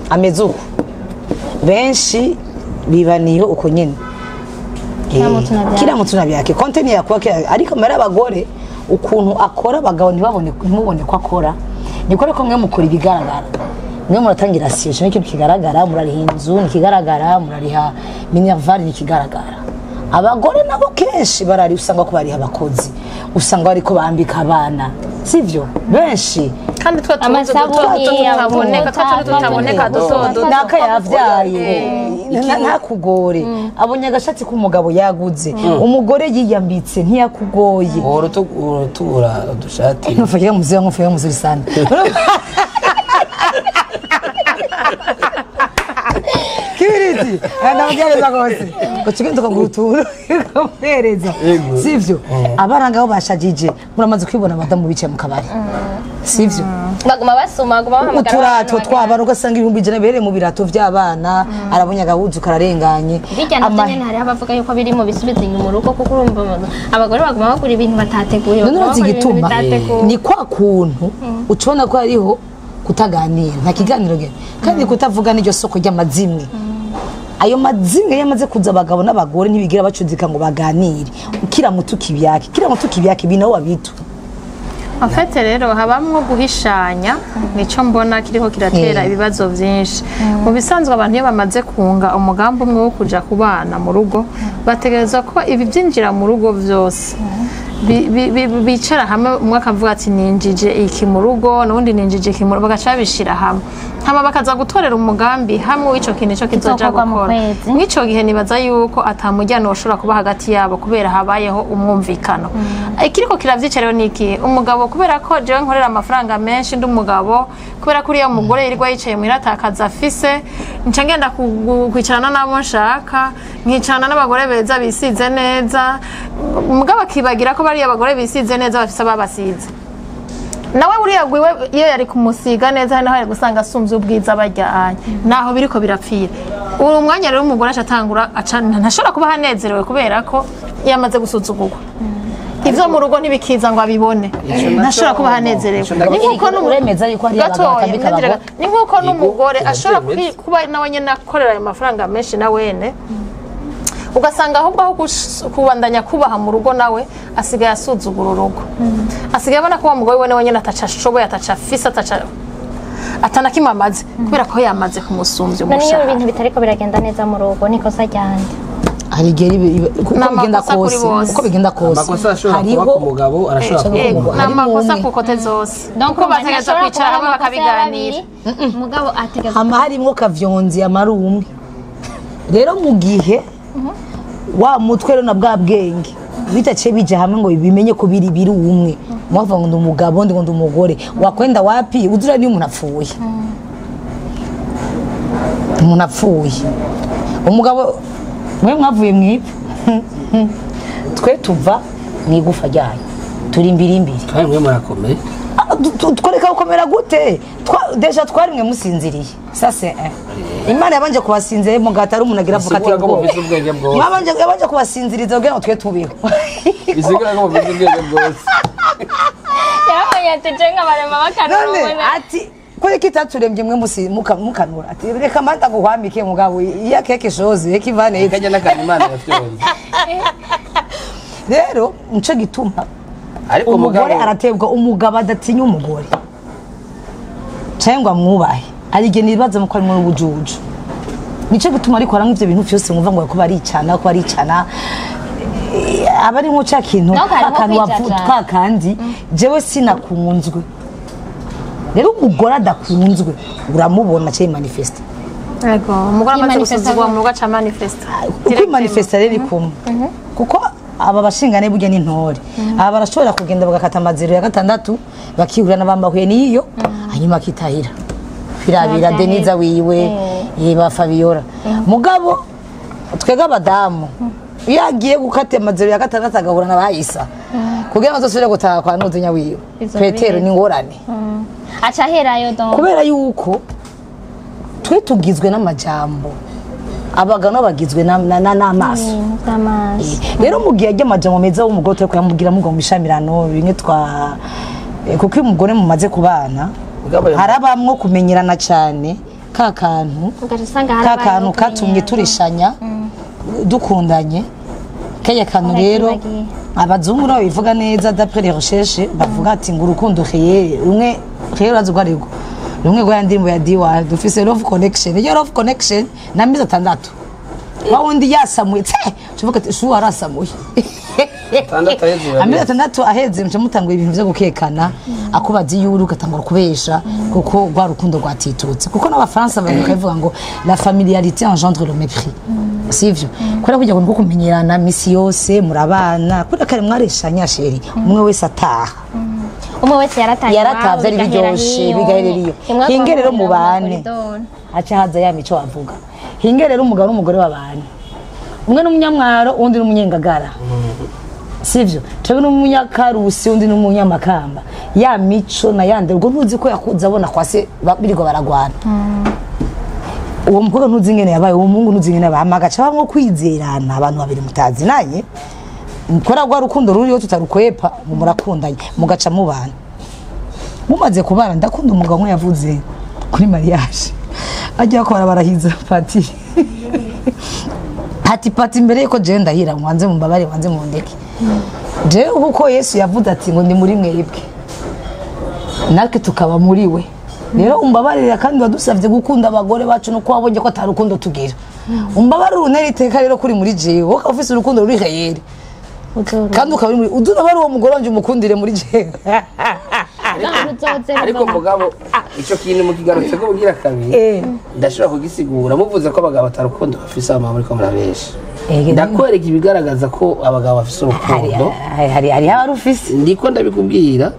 Ameze uko. Benshi bibaniye uko nyene. Kila mtu na vyake. Content yakuwa ariko amahera y'abagore ukuntu akora abagabo ntibabone ntimubone ko akora. Nikore ko mwe mukora ibigaragara. Mwe muratangira siyo n'ikintu kigaragara, murariha inzu nikigaragara, murariha minerval nikigaragara. Abagore nabo kenshi barari usanga ko bariha abakozi, usanga bariko bambika abana, sivyo? Benshi kandi twa tutaboneka, twa tutaboneka duto naka yavyaye ntakugore, abonye agashatsi k'umugabo yaguze, umugore yiyambitse ntiyakugoye. Uratura udushati. Nufakira muzehe nkufaye muzuri sana. Kibiriti ndamugereza gose ngo kigenda ukagutura ukamuhereza, sivyo? Abana ngabo bashajije muramaze kwibona abadamu bicaye mu kabari, sivyo? Baguma basuma, baguma bahamagara uturato tw'abana, ugasanga 100,000 bihereye mu birato by'abana, arabonye agahuzu kararenganye. Bijya navyo nyene hariho abavuga yuko biri mu bisubiza inyuma urugo, kuko urumva abagore baguma bagura ibintu batateguye. None igituma ni kwa kuntu ucibona ko hariho kutaganira, nta kiganiro gene, kandi kutavuga n'iryo soko ry'amazimwe. Ayo mazimwe yamaze kuza abagabo n'abagore ntibigira bacudika ngo baganire. Kila mutu kibyake, kila mutu kibyake binaho wabitu. En fait rero habamwo guhishanya, nico mbona kiriko kiratera ibibazo vyinshi. Mu bisanzwe abantu iyo bamaze kunga umugambi umwe wo kuja kubana mu rugo, bategerezwa ko ibi byinjira mu rugo vyose bicara hamwe, umwe akavuga ati ninjije iki mu rugo, n'undi ninjije iki mu rugo, bagaca babishira hamwe, hama bakaza gutorera umugambi hamwe w'ico kintu ico kizoja gukora. Mw'ico gihe nibaza yuko atamujyano ushobora kuba hagati yabo kubera habayeho umwumvikano. Ikiriko kiravyica rero niki? Umugabo kubera ko jewe nkorera amafaranga menshi ndi umugabo, kubera ko uriya mugore yirirwa yicaye muhira atakaza afise, nca ngenda kwicarana n'abo nshaka, nkicarana n'abagore beza bisize neza, mugabo akibagira ko bariya abagore bisize neza bafise ababasize. Nawe uriya gwiwe iyo yari kumusiga neza naho yari gusanga asumvye ubwiza barya naho biriko birapfira. Uri umwanya rero umugore acatangura ntashobora kuba hanezerewe kubera ko yamaze gusuzugurwa. Ivyo mu rugo ntibikiza ngo abibone, ntashobora kuba hanezerewe. Ni nkuko uremeza yuko ari abagabo batambika abagore, ni nkuko n'umugore ashobora kuba nawe nyene akorera ayo mafaranga menshi na wene, ugasanga ahubwo aho kubandanya kubaha mu rugo nawe asigaye asuzugura urugo. Asigaye abona ko wa mugore we nawe nyene ataca ashoboye, ataca afise, ataca atanakimamaze kubera ko yamaze kumusumbya umushahara. None iyo ibintu bitariko biragenda neza mu rugo nikosa ryande? Hari igihe uko bigenda kose, amakosa ashobora kuba ku mugabo, arashobora kuba ku mugore, amakosa ku kote zose. Donc bategereza kwicara hamwe bakabiganira. Mugabo ategereza hama harimwo kavyonzi amara umwe. Rero mu gihe wa mutwe rero na bwa bwenge bitaciye bija hamwe ngo bimenye ko biri biri umwe, mwavuga ngo ndi umugabo ndi ngo ndi umugore, wakwenda wapi uzura niyo umuntu apfuye. Umuntu apfuye umugabo mwe mwavuye mwipe twe tuva mwigufa ryayo turi imbiri imbiri. Kandi mwe murakomeye. Twereka gukomera gute? Deja twari mwe musinziriye. Ça c'est un. Imana yabanje kubasinzira mu gatari umuntu agira avuga ati ngo ubwenge bwose. Yabanje kubasinziriza kugira ngo twe tubeho. Bisigura ko mufise ubwenge bwose. Yabonye ati je nka barema bakanubona. Ati Kuri kitaturembye mwe musi mukanura ati reka manda guhwamike mugabo iya keke shozi ekivane kajya n'akantu Imana yafyonze. Rero nico gituma ariko umugore aratebwa, umugabo adatinya umugore cyangwa mwubahe arige nibaza muko ari mu bujuju. Nico gituma ariko aramwe ivyo bintu byose mwumva ngo ko baricana ko baricana abari nko ca kintu akantu wavuga kandi jewe sinakunzwe. Rero umugore adakunzwe uramubona cyo manifesta. Yego, umugore amaze gusuzugwa mu rugo aca manifesta. Uko manifesta rero kumwe kuko aba bashingane burya n'intore aba barashobora kugenda bagakata amazero ya gatandatu bakihura n'abambahuye niyo hanyuma akitahira kwirabira Deniza wiwe yeba Fabiola. Mugabo twega abadamu iyo agiye gukata amazero ya gatandatu agahura n'abayisa kugira ngo azosubire gutaha kwa Ntuzinya wiwe Petero ni ngorane aca aherayo donc kubera yuko twe tugizwe n'amajambo abagano bagizwe n'amaso. Rero mu gihe ajya meza w'umugore twe kuyamubwira mugo mishamirano bimwe twa kuko iyo umugore mumaze kubana harabamwo kumenyerana cyane ka kantu katumye turishanya dukundanye kaya kantu. Rero abazungu nabo bivuga neza d'après les recherches bavuga ati ngo urukundo réel rumwe réel azugwa ariko rumwe rwa ndirimbo ya Diwa dufise love connection. Iyo love connection na mizi atandatu wa wundi yasamuye tse tuvuga ati shu arasamuye amezi atandatu aheze mce mutangwa ibintu byo gukekana akubaza iyo ugatangura kubesha kuko rwa rukundo rwatitutse. Kuko n'abafaransa bavuga ngo la familiarité engendre le mépris. Sivyo kubera kujya ngo kumenyerana misi yose murabana kubera kare mwareshanya sheri umwe wese ataha umwe wese yaratavye ari biryoshe bigaherera iyo hinge rero mubane aca haza ya mico avuga hinge rero umugabo n'umugore babane umwe n'umunyamwaro undi n'umunyengagara sivyo twebwe n'umunyakarusi undi n'umunyamakamba ya mico na yande ubwo ntuzi ko yakuza abona kwa se birirwa baragwana. Uwo mukobwa ntuzi ingene yabaye uwo muhungu ntuzi ingene yabaye amagaca bamwe kwizerana abantu babiri mutazi naye mukora rwa rukundo ruriyo tutarukwepa murakundanye mugaca mubana mumaze kubana. Ndakunda umugabo umwe yavuze kuri mariage ajya ko barahiza pati ati pati mbere yuko je ndahira mwanze mumbabare mwanze mundeke je kuko Yesu yavuze ati ngo ndi muri mwebwe natwe tukaba muri we. Rero umbabarira kandi wadusavye gukunda abagore bacu no kwabonye ko atarukundo tugira umbabarira unera iteka rero kuri muri jewe wowe ufise urukundo ruri réel kandi ukaba muri udunabari uwo mugore wanje umukundire muri jewe. Ariko mugabo ico kintu mukigarutse ko bugira kabiri ndashobora kugisigura muvuze ko abagabo batarukundo bafise abamama muri ko murabesha. Ndakwereka ibigaragaza ko abagabo bafise urukundo hari abarufise ndiko ndabikubwira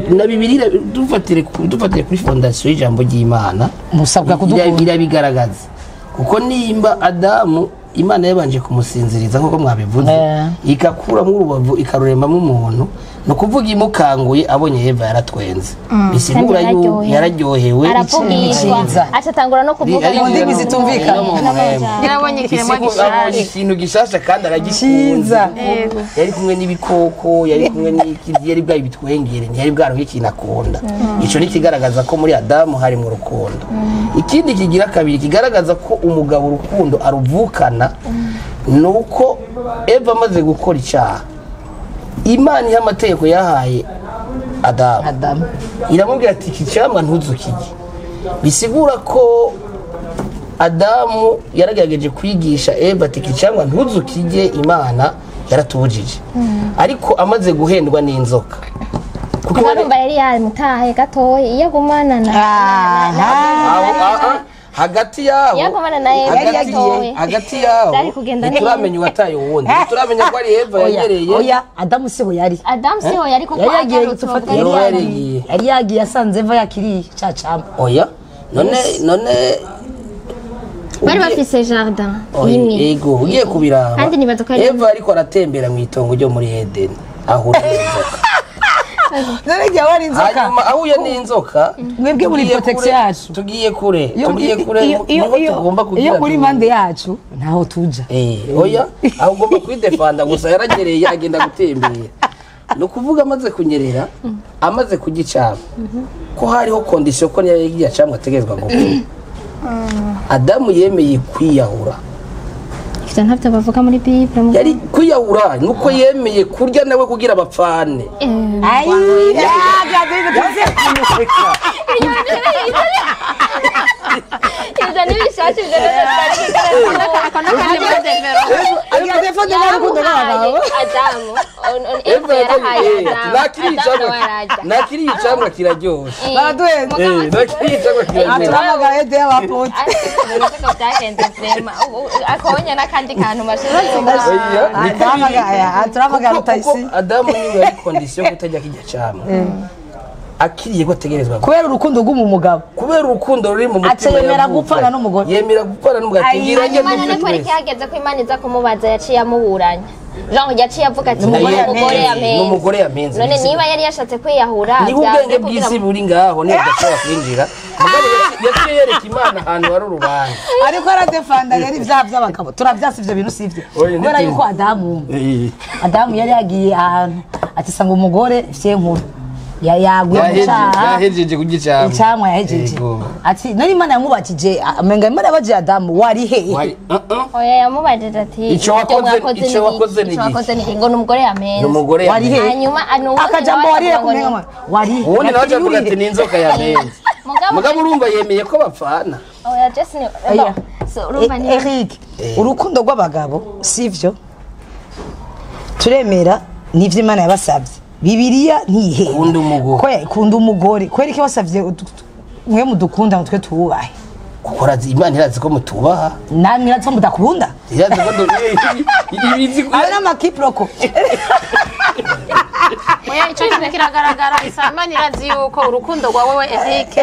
na Bibiliya dufatire kuri fondation y'ijambo ry'Imana musabwa kudukunda irabigaragaza kuko nimba Adamu Imana yabanje kumusinziriza nkuko mwabivuze ikakuramo urubavu ikaruremamo umuntu no kuvuga imukanguye abonye Eva yaratwenze bisigura yuko yararyohewe acatangura no kuvuga mu ndimi zitumvikana yarabonye ikiremwa gishasha ikintu gishasha kandi aragikunze yari kumwe n'ibikoko yari kumwe n'iki yari bwa ibitwengere ntiyari bwaronke ikintu akunda. Ico ni kigaragaza ko muri Adamu hari mu rukundo. Ikindi kigira kabiri kigaragaza ko umugabo urukundo aruvukana nuko Eva amaze gukora icyaha Imana iha amategeko yahaye Adamu iramubwira ati iki cyamwa ntuzukirye. Bisigura ko Adamu yaragerageje kwigisha Eva ati iki cyamwa ntuzukirye Imana yaratubujije ariko amaze guhendwa n'inzoka kuko barumva yari yamutaye gatoye iyo agumana na hagati yaho hagati yaho ntituramenya uwataye uwundi ntituramenya ko ari Eva yanyereye. Oya Adamu siho yari kuko yari yagiye asanze Eva yakiriye ca cama. Oya none bari bafise jardin imwe yego ugiye kubiraba Eva ariko aratembera mu itongo ryo muri Eden ahura n'inzoka. None gihe wari inzoka hanyuma ahuye n'inzoka mwebwe muri protection yacu tugiye kure niho tugomba kugira iyo muri mande yacu ntaho tuja oya aho ugomba kwidefanda gusa yaragereye agenda gutembera. No kuvuga amaze kunyerera amaze kugicama ko hariho condition ko niyo yagiye acamwa ategerezwa gupfa. Adamu yemeye kwiyahura. Ivyo ntavyo bavuga muri Bible. Yari kwiyahura nuko yemeye kurya nawe kugira abapfane. Ai Ivyo ntibishasha ivyo nakiri icamwa kiraryoshe. Baraduhenze. Nakiri icamwa kiraryoshe. Turamagara ede y'abapote. Akonya n'akandi kantu turamagara utayisi. Adamu niwe yari condition kutajya kijya camwa. Akiriye ko ategerezwa kubera urukundo rw'umugabo, kubera urukundo ruri mu mutima, yemera gupfana n'umugore, yemera gupfana n'umugore. Ati ngira nge ko ko Imana iza kumubaza yaciye amuburanya. Jean yaciye avuga ati umugore yamenze, n'umugore yamenze. None niba yari yashatse kwiyahura, niba ubwenge bw'isi buri ngaho niba udashobora kwinjira. Mugabo yaciye yereka Imana ahantu hari urubanza, ariko aradefanda rero ibyaha by'abagabo turabyasi ivyo bintu sivyo, kubera yuko Adamu yari yagiye ahantu ati sanga umugore fye nkuru yahejeje kugicamwa icamwa yahejeje. Ati nari Imana yamubajije amenga Imana yabaje Adamu wari he? Oya yamubajije ati ico wakoze ni iki ngo n'umugore yamenze, n'umugore wari he? Hanyuma akajambo wari he kumenga wari he? Ubundi nawe avuga ati ni inzoka yamenze. Mugabo urumva yemeye ko bapfana. Oya Jesse ni so urumva ni Eric, urukundo rw'abagabo sivyo turemera nivyo Imana yabasavye. Bibiliya ntihe kunda umugore, kunda umugore kweri ko basavye mwe mudukunda mutwe tuwubahe, kuko razi Imana irazi ko mutubaha namwe irazi ko mudakunda, irazi ko ibizi ari n'amakiproko. Oya ico kintu kiragaragara. Imana irazi yuko urukundo rwawe we Eric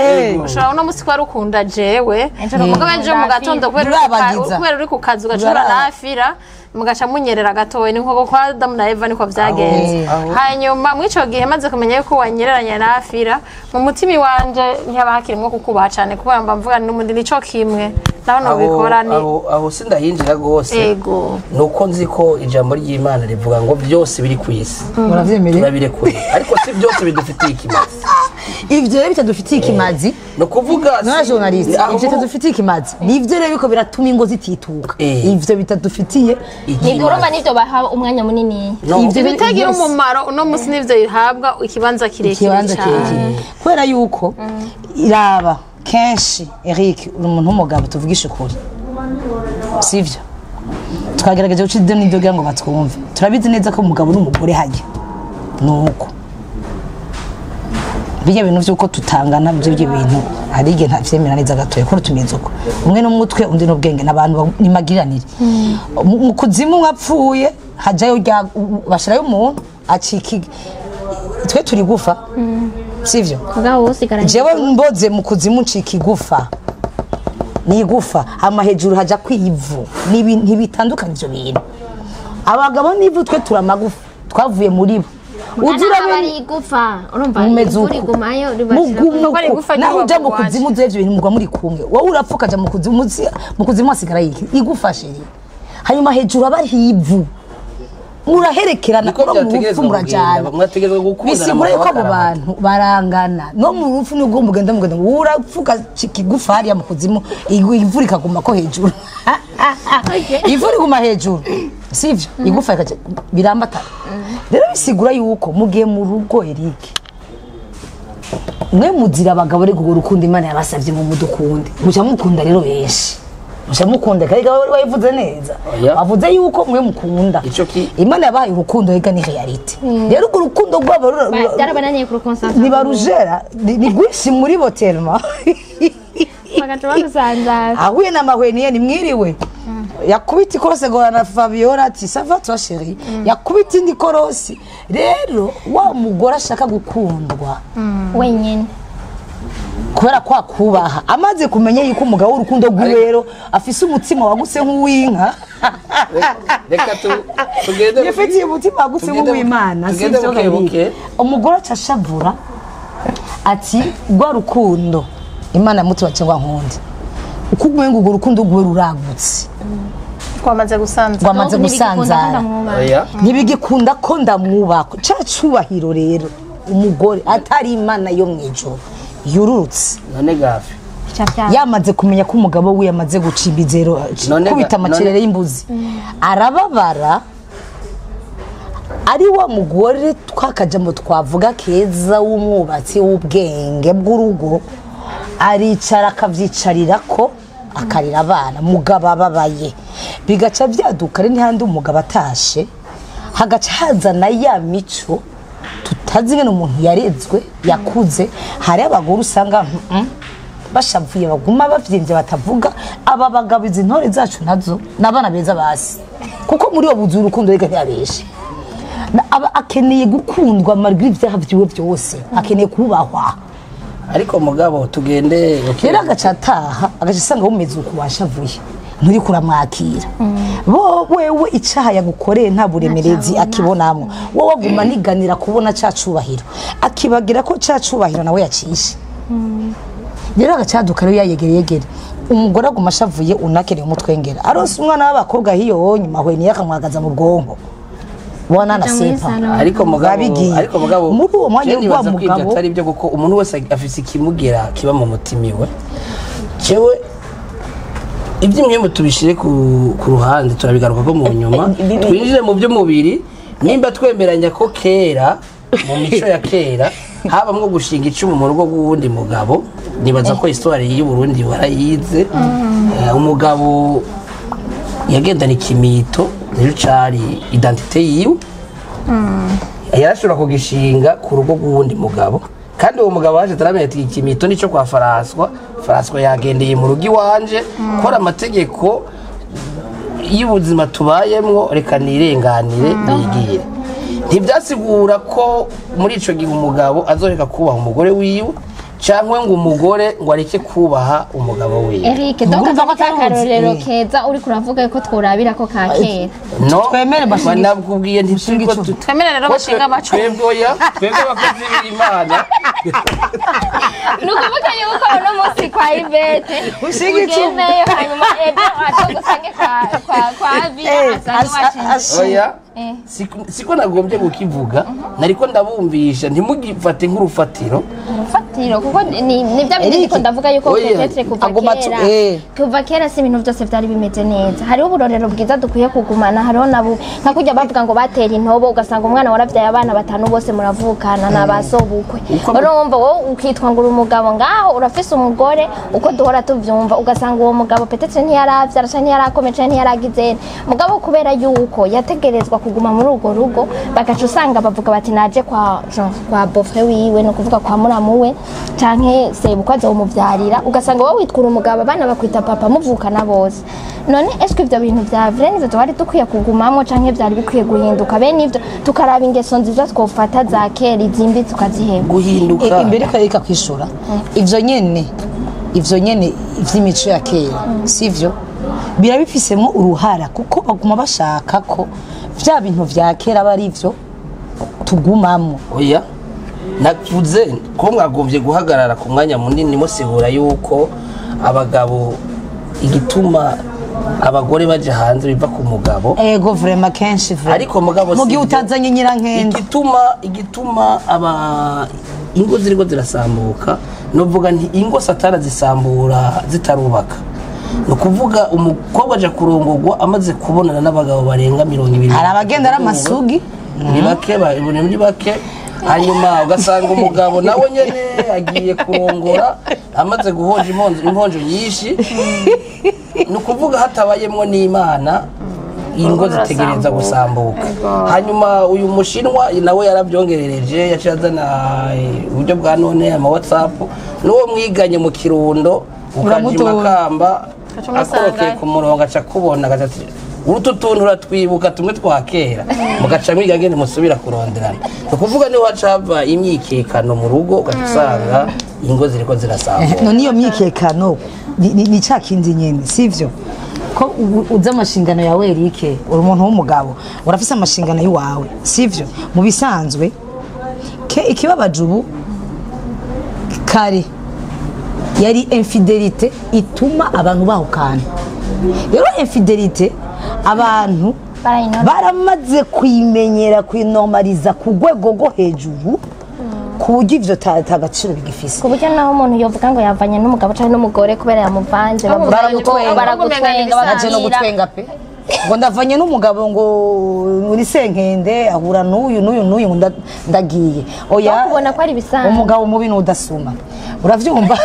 ushobora uno musi kwa rukunda jewe, mugabo ejo mu gatondo kubera uri ku kazi ugacura nafira mugaca munyerera gatowe, ni nko kwa Adamu na Eva niko vyagenze. Hanyuma mwico gihe maze kumenya yuko wanyereranye na Afira, mu mutima wanje ntihaba hakirimwo kukubaha cane, kubera mba mvuga n'umundi nico kimwe naho no bikora ni aho sindahinjira gose. Ego nuko nzi ko ijambo ry'Imana rivuga ngo byose biri ku isi muravyemere turabirekuye, ariko si byose bidufitiye ikimazi. Ivyo rero bitadufitiye ikimazi no kuvuga na journaliste, ivyo bitadufitiye ikimazi nivyo rero biko biratuma ingo zitituka. Ivyo bitadufitiye nigoroma nivyo baha umwanya munini, ivyo bitagira umumaro uno musi nivyo bihabwa ikibanza kirekire cyane, kubera yuko iraba kenshi Eric uri umuntu w'umugabo tuvugisha ukuri sivyo, twagerageje guca ibyo n'ibyo kugira ngo batwumve. Turabizi neza ko umugabo n'umugore hajya nuko bijya bintu by'uko tutangana byo bintu hari igihe ntavyemera neza gatoya ko rutumiza uko umwe n'umutwe undi n'ubwenge n'abantu nimagiranire. Mu kuzimu wapfuye hajayo bashirayo umuntu acika twe turi gufa sivyo, jewe mboze mu kuzimu ncika igufa ni igufa hama hejuru haja kwivu ntibitandukanye ivyo bintu. Abagabo n'ivu twe turamagufa twavuye muri bo Uzura bari igufa urumva uri gumayo ribashira naho uja mu kuzimu zevyo bintu mugwa muri kumwe wowe urapfuka ja mu kuzimu mu kuzimu hasigara iki igufa sheri, hanyuma hejuru abari ivu muraherekerana ko mu murajana mwategerezwa gukundana bisigura yuko abo bantu barangana no mu rupfu nubwo mugenda urapfuka kigufa hariya mu kuzimu ivu rikaguma ko hejuru ivu riguma hejuru sivyo igufa birambatana. Rero bisigura yuko mugiye mu rugo Eric mwe muzira abagabo ariko urukundo Imana yabasavye mu mudukunde muca mukunda rero benshi muca mukunda kandi bari bayivuze neza bavuze yuko mwe mukunda Imana yabaye urukundo ega ni reality. Rero urwo rukundo rwabo byarabananiye ku rukonsantra nibarujera ni gwinshi muri bo telma bagaca barusanzaza ahuye na mahweniye ni mwiriwe yakubita ikorose gorana Fabiola ati ça va toi chérie, yakubita indi korosi. Rero wa mugore ashaka gukundwa wenyine kubera kwa kubaha amaze kumenya yuko umugabo w'urukundo rw'ibero afise umutima wagutse nk'uw'inka. Reka tugende yifitiye umutima wagutse nk'uw'Imana sivyo? Umugore acashavura ati rwa rukundo Imana yamutubatse ngo nkunde uko umengo urwo rukundo rwe ruragutse Twamaze gusanza. Wamaze gusanzara. Oya. Ntibigikunda ko ndamwubaka ca cubahiro. Rero umugore atari Imana yo mw'ijoro yururutse. None gafe Yamaze kumenya ko umugabo we yamaze guca ibizero, kubita amacerere y'imbuzi, arababara. Ari wa mugore twakajambo twavuga keza w'umwubatsi w'ubwenge bw'urugo, aricara akavyicarira ko akarira abana, mugabo ababaye, bigaca byaduka. Ari n'ihandi umugabo atashe, hagaca hazana ya mico tutazi ingene umuntu yarezwe yakuze. Hari abagore usanga bashavuye, baguma bavyimbye, batavuga. Aba bagabo, izi ntore zacu nazo n'abana beza basi, kuko muri uwo buzu urukundo reka ntiyabeshe. Aba akeneye gukundwa malgré ibyaha vyiwe byose, akeneye kubahwa. Ariko mugabo tugende. Rero agaca ataha, agaca asanga wumeze uku, washavuye, nturi kuramwakira. Bo wewe icaha yagukoreye nta buremerezi akibonamwo. Wowe aguma niganira kubona ca cubahiro, akibagira ko ca cubahiro nawe yacishe. Rero agacaduka rero yayegere yegere, umugore aguma ashavuye, unakeneye umutwengera. Aronse umwana w'abakobwa hiyo nyuma, hweniye akamwagaza mu bwonko wana na sepa. Ariko mugabo Babigiye. Ariko mugabo Muri uwo mwanya je nibaza wa ko ibyo mugabo- atari byo, kuko umuntu wese afise ikimugera kiba mu mutima iwe. Jewe iby'imwe tubishire ku ruhande, turabigaruka ko mu nyuma. Twinjire mu by'umubiri. Nimba twemeranya ko kera, mu mico ya kera, habamwo gushinga icumu mu rugo rw'uwundi mugabo, nibaza ko histoire y'u Burundi warayize. Umugabo yagendana ikimito, nico cari identité yiwe. Yarashobora kugishinga ku rugo rw'uwundi mugabo, kandi uwo mugabo waje ataramenya ati ikimito nico kwa François, François yagendeye mu rugo iwanje, kora amategeko y'ubuzima tubayemwo, reka nirenganire nigire. Ntibyasigura ko muri ico gihe umugabo azoreka kubaha umugore wiwe, cyangwa ngo umugore ngo areke kubaha umugabo wiwe. Eric, donc Urumva ko aka atari akarorero ubuzi. keza uri kuravuga ko tworabira ko ka kera. No. Twemere bashinge- Banabwubwiye bashinge ntituriko icumu. Twemere rero bashinga amacumu. Twebwe, oya, twebwe abakozi b'Imana. Ni ukuvuga yuko uno munsi kwa Ivete Ushinga icumu. ugendeyo, hanyuma ejo azogusange kwa Vira, asange washinze. Oya. Eh. Siko nagombye kukivuga, nariko ndabumvisha ntimugifate nk'urufatiro. Urufatiro, kuko ni bya bindi Eric, ndiko ndavuga yuko oya, peut-être kuva aguma kera, kuva kera si ibintu byose byari bimeze neza. Hariho uburorero bwiza dukwiye kugumana, hariho nabo nka kurya bavuga ngo batera intobo, ugasanga umwana warabyaye abana batanu bose muravukana ni abasobukwe. Urumva wowe ukitwa ngo uri umugabo ngaho urafise umugore, uko duhora tuvyumva, ugasanga uwo mugabo peut-être ntiyaravyara canke ntiyarakomeye canke ntiyaragize, mugabo kubera yuko yategerezwa kuguma muri urwo rugo, bagaca usanga bavuga bati naje kwa Jean, kwa beau-frère wiwe, ni ukuvuga kwa muramu we canke sebukwe azomuvyarira. Ugasanga wowe witwara umugabo, abana bakwita papa, muvukana bose. None eske ivyo bintu vya vrai nivyo twari dukwiye kugumamwo, canke vyari bikwiye guhinduka? Bene ivyo tukaraba ingeso nziza twofata za kera, izimbi tukaziheba. Guhinduka. Imbere ko ariko kwishura ivyo nyene ivy'imico ya kera, sivyo birabifisemo uruhara, kuko baguma bashaka ko vya bintu vya kera aba ari vyo tugumamwo. Oya, navuze ko mwagombye guhagarara ku mwanya munini musigura yuko abagabo, igituma abagore baja hanze biva ku mugabo. Ego, vraiment kenshi vraiment. Ariko mugabo mu gihe sivyo. utazanye nyirankende. Igituma aba ingo ziriko zirasambuka, novuga nti ingo Satana zisambura zitarubaka. Ni ukuvuga umukobwa aja kurongorwa amaze kubonana n'abagabo barenga 20. Hari abagenda ari amasugi. Ni bake, ni muri bake. Hanyuma ugasanga umugabo nawe nyene agiye kurongora amaze guhonja imponjo, imponjo nyinshi. Ni ukuvuga hatabayemwo n'Imana, ingo zitegereza gusambuka. Hanyuma uyu mushinwa nawe yarabyongerereje, yaciye azana uburyo bwa none, ama WhatsApp, n'uwo mwiganye mu Kirundo ukaja Uramutora. Imakamba Ugaca umusanga. akorokeye ku murongo, aca kubona, agaca ati utu tuntu uratwibuka tumwe twa kera, mugaca mwiga ngene musubira kuronderana. Ni ukuvuga niho haca hava imyikekano mu rugo, ugaca usanga ingo ziriko zirasambuka. None iyo myikekano ni ca kindi nyene, sivyo ko uzi amashingano yawe? Eric, uri umuntu w'umugabo, urafise amashingano y'iwawe, sivyo? Mu bisanzwe ke ikibabaje ubu, kare yari infidélité ituma abantu bahukana. Rero infidélité Abantu baramaze kuyimenyera, kuyinormaliza ku rwego rwo hejuru, ku buryo ivyo ta gaciro bigifise. Ku buryo naho umuntu yovuga ngo yavanye n'umugabo cyangwa n'umugore kubera yamuvanze, Baragutwenga. Baragutwenga. Naje no Bakabwira gutwenga pe, ngo ndavanye n'umugabo, ngo muri senkende ahura n'uyu n'uyu n'uyu, ngo ndagiye, oya. Bakubona ko ari ibisanzwe. Umugabo mubi n'udasuma, uravyumva?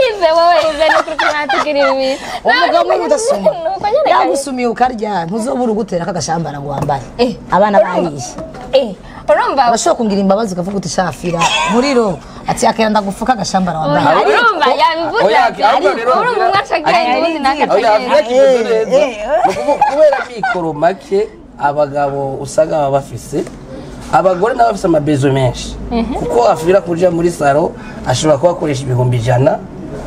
Ive, wowe Ive, ni ukuri mwatugira ibi. Umugabo mubi udasuma. Nuko nyene. Yagusumiye ukarya, ntuzobura ugutera kagashambara ngo wambare abana bariye. Urumva. Urashobora kungira imbabazi ukavuga uti: "Shafira muriro," ati: "Akenda ndagufuka agashambara wambare." Urumva yabivuze. Oya, ati ahubwo rero urumva umwe aca agenda, uwundi nawe agaca Oya, agenda. Afurika imeze neza. Eh. Ni ukuvuga kubera amikoro make abagabo usanga baba bafise, abagore nabo bafise amabezo menshi, kuko afurika kuja muri salon ashobora kuba akoresha 100,000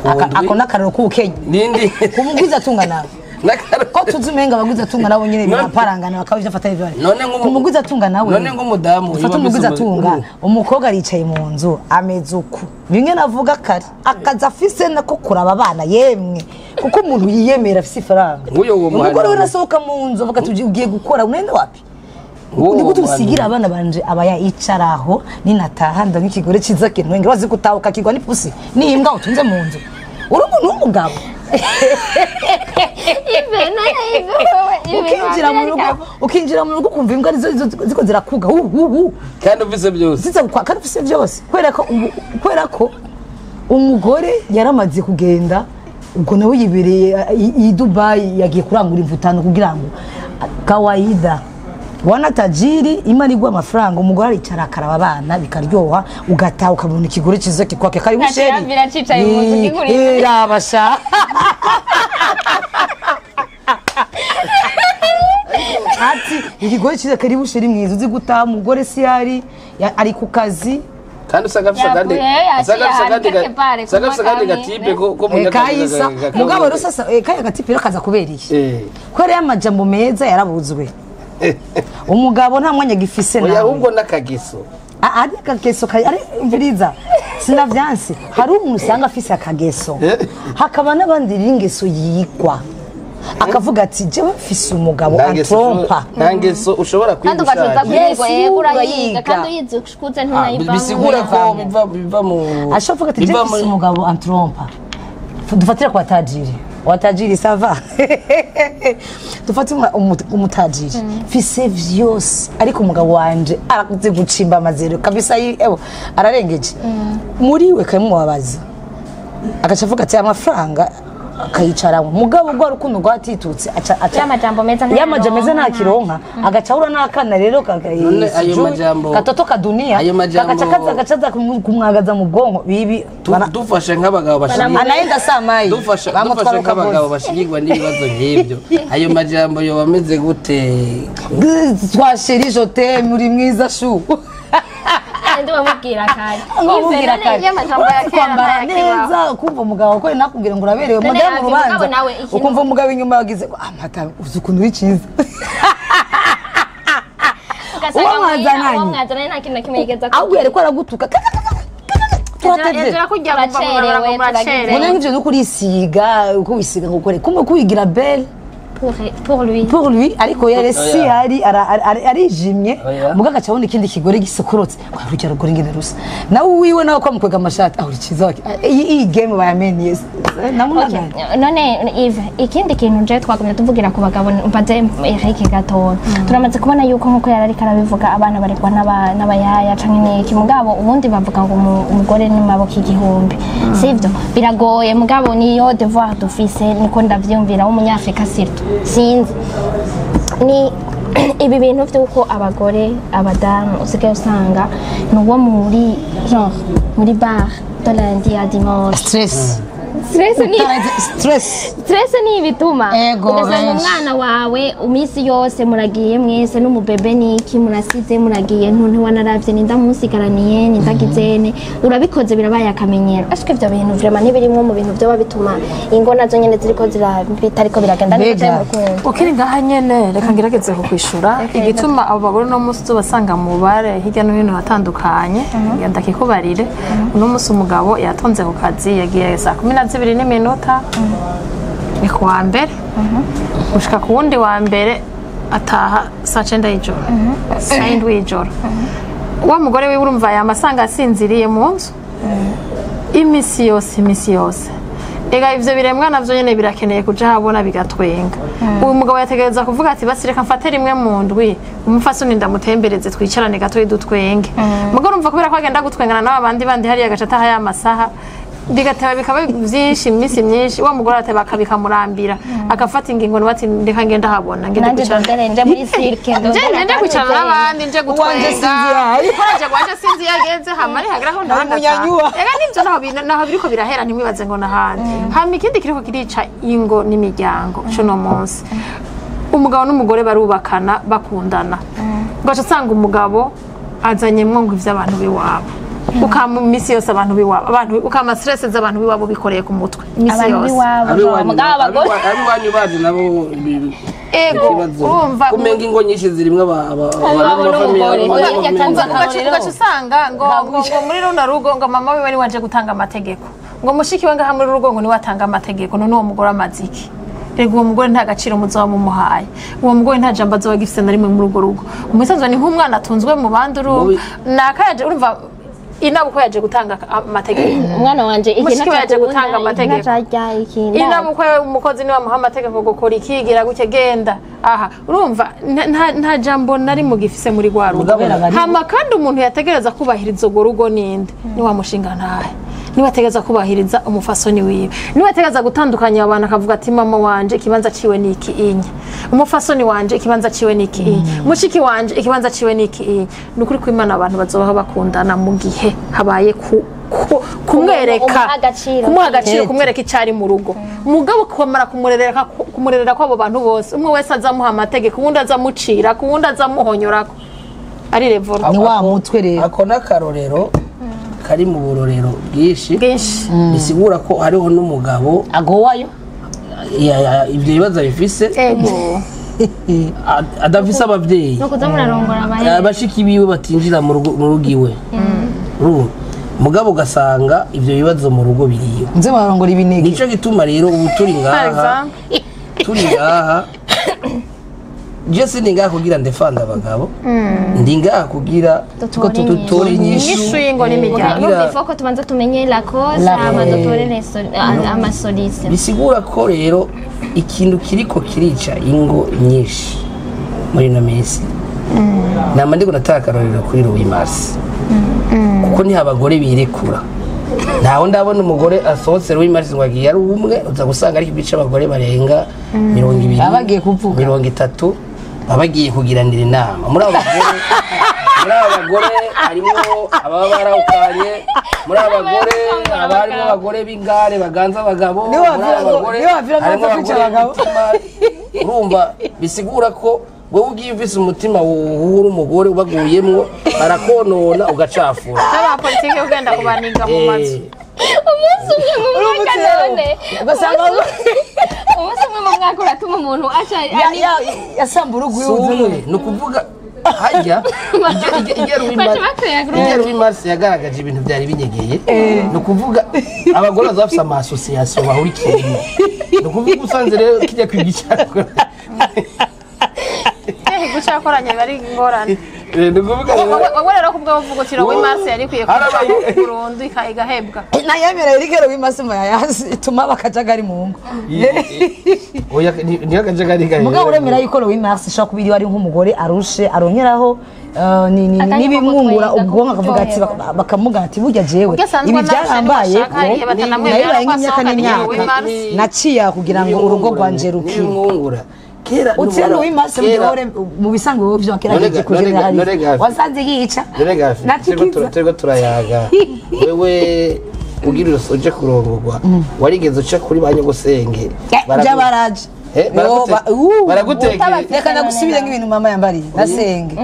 ku ndwi. Ako n'akararo k'ubukenya. Nindi. Kumugwiza atunga nawe N'akararo. ko tuzi umenga abagwiza atunga nabo nyene biraparangana, bakaba ivyo afata ivyo. None Umugwiza atunga nawe. None nk'umudamu ufata yoba umugwiza afise atunga, umukobwa aricaye mu nzu ameze uku, bimwe navuga kare, akazi afise nako kuraba abana, yemwe, kuko umuntu yiyemera afise ifaranga. Nk'uyo uwo Umugore muhanura. we arasohoka mu nzu avuga ati: "Ugiye gukora, unende wapi? Nk'uwo Ni gute muhanura. usigira abana banje?" Aba yicaraho: "Ninataha ndanywa ikigore ciza kintwenge." Wazi gutaha ukakigwa n'ipusi n'imbwa utunze mu nzu, uri umuntu w'umugabo. Ive, none Ive, wowe Ive, Ukinjira mu rugo ukumva imbwa arizo ziko zirakuga hu hu hu. Kandi ufise byose. Ziza kandi ufise byose, kubera ko umugore yaramaze kugenda, ubwo nawe yibereye i Dubai, yagiye kurangura imvutano kugira ngo kawaida wana tajiri Imana iguha amafaranga, umugore aricara akaraba abana bikaryoha, ugataha ukabona ikigore cyiza kikwake kari busheri. Nta cicaye mu nzu kigurira. Irabasha ati: "Ikigore cyiza kari busheri mwiza." Uzi gutaha umugore si yari ari ku kazi. Kandi usanga afise akandi Yavuyeyo, yaciye usanga afise ahantu akandi quelque part, usanga afise akandi kunywa gatipe ko mu Kayisa mugabo rero sasa, kaya gatipe rero kaza kubera iki? Kubera y'amajambo meza yarabuzwe, umugabo nta mwanya gifise Oya, nawe. ahubwo n'akageso. Ari akageso ari mviriza, sinavyanse. Hari umuntu usanga afise akageso, hakaba n'abandi rero ingeso yigwa, akavuga ati: "Jewe mfise umugabo Nta ngeso antrompa." Nta ngeso ushobora Kandi kwiga ugacuza ushaje. kuyigwa. Yes, Yego, urayiga. urayiga. Kandi uyizi ukuze ntunayivamo. Bisigura ko biva mu Ashobora kuvuga ati: biva "Jewe mfise umugabo antrompa." Dufatire ku batajiri, watajiri ça va, dufate umutajiri: "Mfise vyose, ariko umugabo wanje arakuze gucimba amazero kabisa, ewo ararengeje." Muri we kamubabaza, agaca avuga ati amafaranga, akayicaramo, mugabo rwa rukundo rwatitutse aca Y'amajambo meza y'amajambo meza ntakironka. Ntakironka, agaca ahura n'akana rero None ayo sijui, majambo- katoto kadunia ayo majambo- kagaca kaza gacaza kumwagaza mu bwonko bibi. Dufashe nk'abagabo bashingiye Anaenda samayi dufashe nk'abagabo bashingirwa n'ibibazo nk'ibyo, ayo majambo yoba ameze gute? Twa chéri, je t'aime, uri mwiza chou. Kandi bamubwira kare. Ngamubwira kare. Y'amajambo ya Uretse kera kwambara ntayakibaho. neza, ukumva umugabo ko nakubwira ngo uraberewe, None mugera mu hafi, rubanza, mugabo nawe ikintu- ukumva umugabo inyuma yagize amata, uzi ukuntu uri cyiza. Ugasanga Uwo mwazananye. uwo mwazananye nta kintu na kimwe yigeze Ahubwo yariko aragutuka, turatevye. Ezra kujya kumva mu barabara ngo Turacerewe, muracerewe. Mbona nk'ivyo no kurisiga, uko wisiga ngo ukore kumwe kuwigira belle pour lui. Pour lui, ariko yari si Oya. hari arijimye. Oya. Muga agaca abona ikindi kigore gisokorotse, urujya rugore ingene rusa nawe wiwe, nawe kwamukwega amashati aho urikiza iyi game bayameniye namunaganye. Okay. None Yves, ikindi kintu je twagumye tuvugira ku bagabo, mbaze Eric gatoya. Turamaze kubona yuko nkuko yari ariko arabivuga, abana baregwa n'abayaya canke n'iki, mugabo ubundi bavuga ngo umugore ni maboko igihumbi, sivyo? Biragoye, mugabo niyo devoir dufise, niko ndavyumvira w'umunyafrika surtout, sinzi ni ibi bintu by'uko abagore, abadamu usigaye usanga ni uwo muri genre muri bar de lundi à dimanche. Stress. Stress ni Stress. Stress ni ibituma Ego, ugasanga benshi. umwana wawe iminsi yose muragiye mwese n'umubebe niki, murasize muragiye, ntiwanaravye ninda musigaraniye nindagizene, urabikoze birabaye akamenyero. Ariko ivyo bintu vraiment ntibirimwo mu bintu vyoba bituma ingo nazo nyene ziriko bitariko biragenda neza Mbega. mu rukundo? Ukiri ngaha nyene, reka ngerageze kukwishura igituma abo bagore uno munsi tubasanga mu bare hirya no hino hatandukanye. Ndakikubarire, uno munsi umugabo yatonze ku kazi, yagiye saa 12 n'iminota, ni kuwa mbere. Gushika ku wundi wa mbere ataha saa 9 y'ijoro, saa 7 y'ijoro. Wa mugore wiwe urumva yamasanga asinziriye mu nzu imisi yose, imisi yose. Ega ivyo biremwa navyo nyene birakeneye kuja habona bigatwenga. Uyu mugabo yategereza kuvuga ati basi reka mfate rimwe mu ndwi, umufasoni ndamutembereze twicarane gato dutwenge. Mugabo urumva kubera ko agenda gutwengana n'abandi bandi hariya gaca ataha ya masaha, bigateba bikaba byinshi iminsi myinshi. Wa mugore ateba akabikamurambira, agafata ingingo bati ndeka ngenda habona, ngende kwicarana nje muri cirque, nje kwicarana n'abandi, nje gutwenga. Koraje gwanje sinzi yageze hama ari hagiraho ndahanga. Ega nivyo naho biriko birahera, ntimwibaze ngo nahandi. Hama ikindi kiriko kirica ingo n'imiryango cuno munsi, umugabo n'umugore barubakana bakundana, ugaca usanga umugabo azanyemwo ngo ivy'abantu biwabo, ukama misi yose abantu biwabo, abantu ukama stress z'abantu biwabo bikoreye ku mutwe misi yose. Abiwanyu bazi nabo ego urumva kumenga ingo nyinshi zirimwe ugaca usanga ngo muri runo rugo ngo mama wiwe ni waje gutanga amategeko, ngo mushiki we ngaha muri rugo ngo ni watanga amategeko. None uwo mugore amaziki? Rego uwo mugore nta gaciro muzoba mumuhaye, uwo mugore nta jambo azoba agifise na rimwe muri urwo rugo. Umusanzwe ni nk'umwana atunzwe mu bandi, urumva nakaje, urumva inabuko yaje gutanga amategeko. Umwana wanje iki yaje gutanga amategeko, inabuko umukozi ni wamuha amategeko gukora ikigira guke genda aha, urumva nta jambo nari mugifise muri rwa rugo. Hama kandi umuntu yategereza kubahiriza urwo rugo ninde? Ni wa mushinga ntahe, niwe ategereza kubahiriza umufasoni wiwe, niwe ategereza gutandukanya abantu akavuga ati mama wanje ikibanza ciwe ni iki inya, umufasoni wanje ikibanza ciwe ni iki inya, mushiki wanje ikibanza ciwe ni iki inya. Nukuri kwimana abantu bazobaho bakundana mu gihe habaye kumwereka, kumuha agaciro, kumwereka icari mu rugo. Mugabo kwamara kumurerera kwabo bantu bose, umwe wese azamuha amategeko, uwundi azamucira, uwundi azamuhonyorako, ari revoro. Ni wa mutwe rero. Ako nakarorero kari mu burorero bwinshi bisigura ko hariho n'umugabo agowayo ibyo bibazo bifise adafise abavyeyi, abashiki biwe batinjira mu rugo iwe, mugabo ugasanga ivyo bibazo mu rugo biriyo, nze barongora ibinege. Nico gituma rero ubu turi ngaha Jesse ndi ngaha kugira ndefanda abagabo, ndi ngaha kugira dutore inyishu y'ingo n'imiryango. Urumva ko tubanza tumenye la cause hama dutore ama solution. Bisigura ko rero ikintu kiriko kirica ingo nyinshi muri ino minsi, nama ndiko nataka akarorero kuri Louis Mars, kuko ni abagore birekura. Ntaho ndabona umugore asohotse Louis Mars ngo agiye ari umwe, uza gusanga ari ibice abagore barenga 20 abagiye kuvuga 30 abagiye kugiranira inama. Muri abo bagore harimo ababa barawukanye, muri abo bagore abarimo abagore b'ingare baganza abagabo, muri abo bagore harimo abagabo. Urumva bisigura ko wewe ugiye ufise umutima wuhura umugore ubaguyemwo barakonona ugacafura. N'aba politike ugenda kubaninga mu mazu. Umunsi umwe mu mwaka none ugasanga umunsi umwe mu mwaka uratuma umuntu aca yasamba urugo iwe. Ni ukuvuga hajya ijya Louis Mars yagaragaje ibintu byari binyegeye. Ni ukuvuga abagore bafise ama association bahurikiyemo. Ni ukuvuga usanze rero kijya kwigica gucakoranya bari ingorane. Wowe rero kubwa uvuga uti Louis Mars yari kwiye kuja burundu igahebwa. Nayemera Eric Louis Mars yazi ituma bakajagari mu ngo. Oya ni akajagari gahe. Mugabo uremera yuko Louis Mars ishobora kuba iri ari nk'umugore arushe arongeraho n'ibimwungura ubwonko akavuga ati bakamugana ati burya jewe ibi byarambaye nabibaye nk'imyaka n'imyaka naciye kugira ngo urugo rwanje rukire. Utera Louis Mars mu bisanzwe wowe byo kerageje kujenera wasanze yica turego turayaga. Wewe ugira uje kurongorwa warigeze uca kuri ba nyogosenge barabaraje baragutekera. Reka ndagusubire nk'ibintu mama yambariye nasenge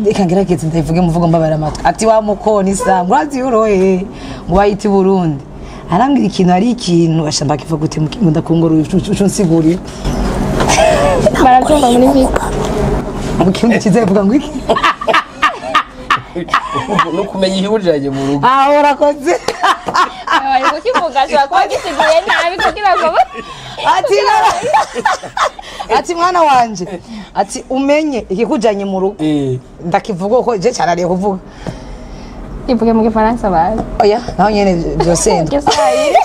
reka ngerageze ndabivuge muvugo mbabara amatwi ati wa mukoni sangwa urazi uroye ngo bayita Burundi arambwira ikintu ari ikintu ashamba kiva gute mu kintu ndakongora uco nsigurira barabyumva muri micro mu kintu kizavuga ngo iki no kumenya ihuriraje mu rugo ah urakoze Ari kukivuga ashobora kuba gisiguye nabi kugira ngo ati ati mwana wanje ati umenye ikikujanye mu rugo ndakivuga uko je cyarariye kuvuga ivuge mu gifaransa bazi oya naho nyene byose Igiswahili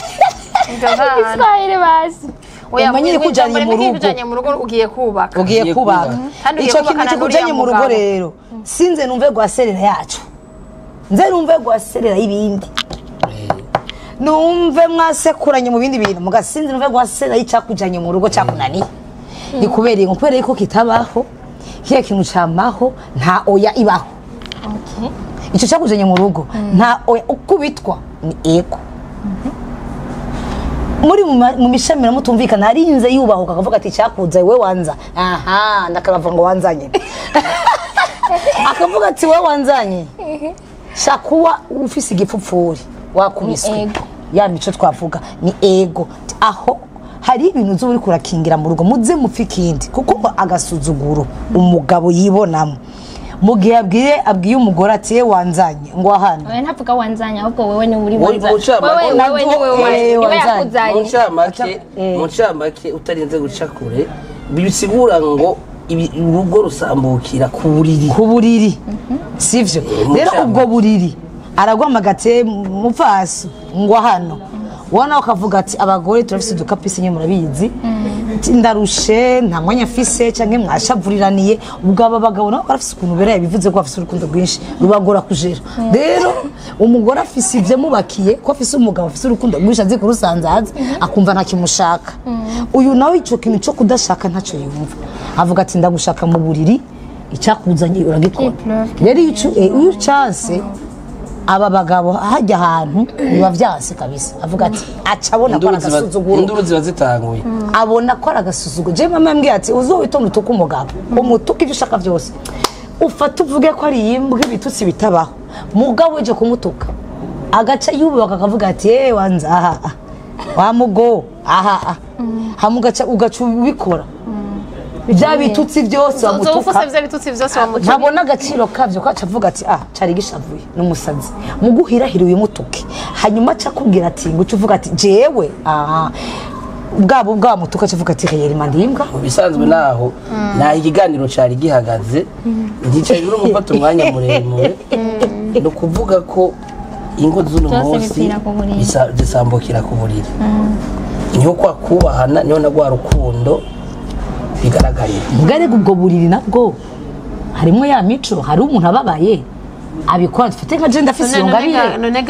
Igiswahili bazi umenye ikikujanye mu rugo ikikujanye mu rugo ugiye kubaka ugiye kubaka ico kintu kikujanye mu rugo rero sinze numve gwaserera yacu nze numve gwaserera y'ibindi numve mwasekuranye mu bindi bintu mugasinze numve gwaserera y'icakujanye mu rugo cyakunaniye ni kubera ngo kubera ko kitabaho kiya kintu camaho nta oya ibaho okay ico cakujanye mu rugo nta oya ukubitwa ni ego muri mu mishamira mutumvikana arinze yubahuka akavuga ati cyakuza we wanza aha ndakaravuga ngo wanzanye akavuga ati we wanzanye shakuwa ufise igipfupfuri wakubiswe ya mico twavuga ni ego aho hari ibintu zo uri kurakingira mu rugo muze mupfa ikindi kuko agasuzuguro umugabo yibonamo mu gihe abwiye umugore ati ye wanzanye ngo ahana oya ntavuga wanzanye ahubwo wewe ni uri wanzanye wewe yakuzanye mu ncamake utarinze guca kure bisigura ngo urugo rusambukira ku buriri ku buriri sivyo rero ubwo buriri aragwamagate mupfaso ngo hano wana ukavuga ati abagore turafise udukapisi nye murabizi ndarushe nta mwanya mfise canke mwashavuriraniye ubwo aba bagabo nabo barafise ukuntu beraye bivuze ko bafise urukundo rwinshi rubagora kujera rero umugore afise ivyo mubakiye ko afise umugabo afise urukundo rwinshi azi kurusanzaza akumva nta kimushaka uyu nawe ico kintu co kudashaka ntaco yumva avuga ati ndagushaka mu buriri icyakuzanye uragikora rero iyo ucanse aba bagabo hajya ahantu biba vyanse kabisa avuga ati aca abona ko agasuzuguro induru ziba zitanguye abona ko agasuzuguro je mama yambwiye ati uzowitonda utuke umugabo umutuke ibyo ushaka byose ufate uvuge ko ari imbwa ibitutsi bitabaho mugabo uje kumutuka agaca yubaka akavuga ati eh wanza aha wa mugo aha hama ugaca ubikora bya bitutsi byose bamutuka ntabona agaciro kabyo ko acavuga ati ah cari gishavuye n'umusazi muguhirahira uyu mutuke hanyuma aca akubwira ati ngo uvuga ati jewe aha bwabo bwamutuka acavuga ati reyeri mandimbwa mu bisanzwe naho nta ikiganiro cari gihagaze nticaye no gufata umwanya muremure ni ukuvuga ko ingo z'uno munsi zisambukira ku buriri niho kwa kubahana niho na rwa rukundo bigaragarira mbwa ubwo buriri nabwo harimo ya mico hari umuntu ababaye abikora dufite nka je ndafise iyo ngabire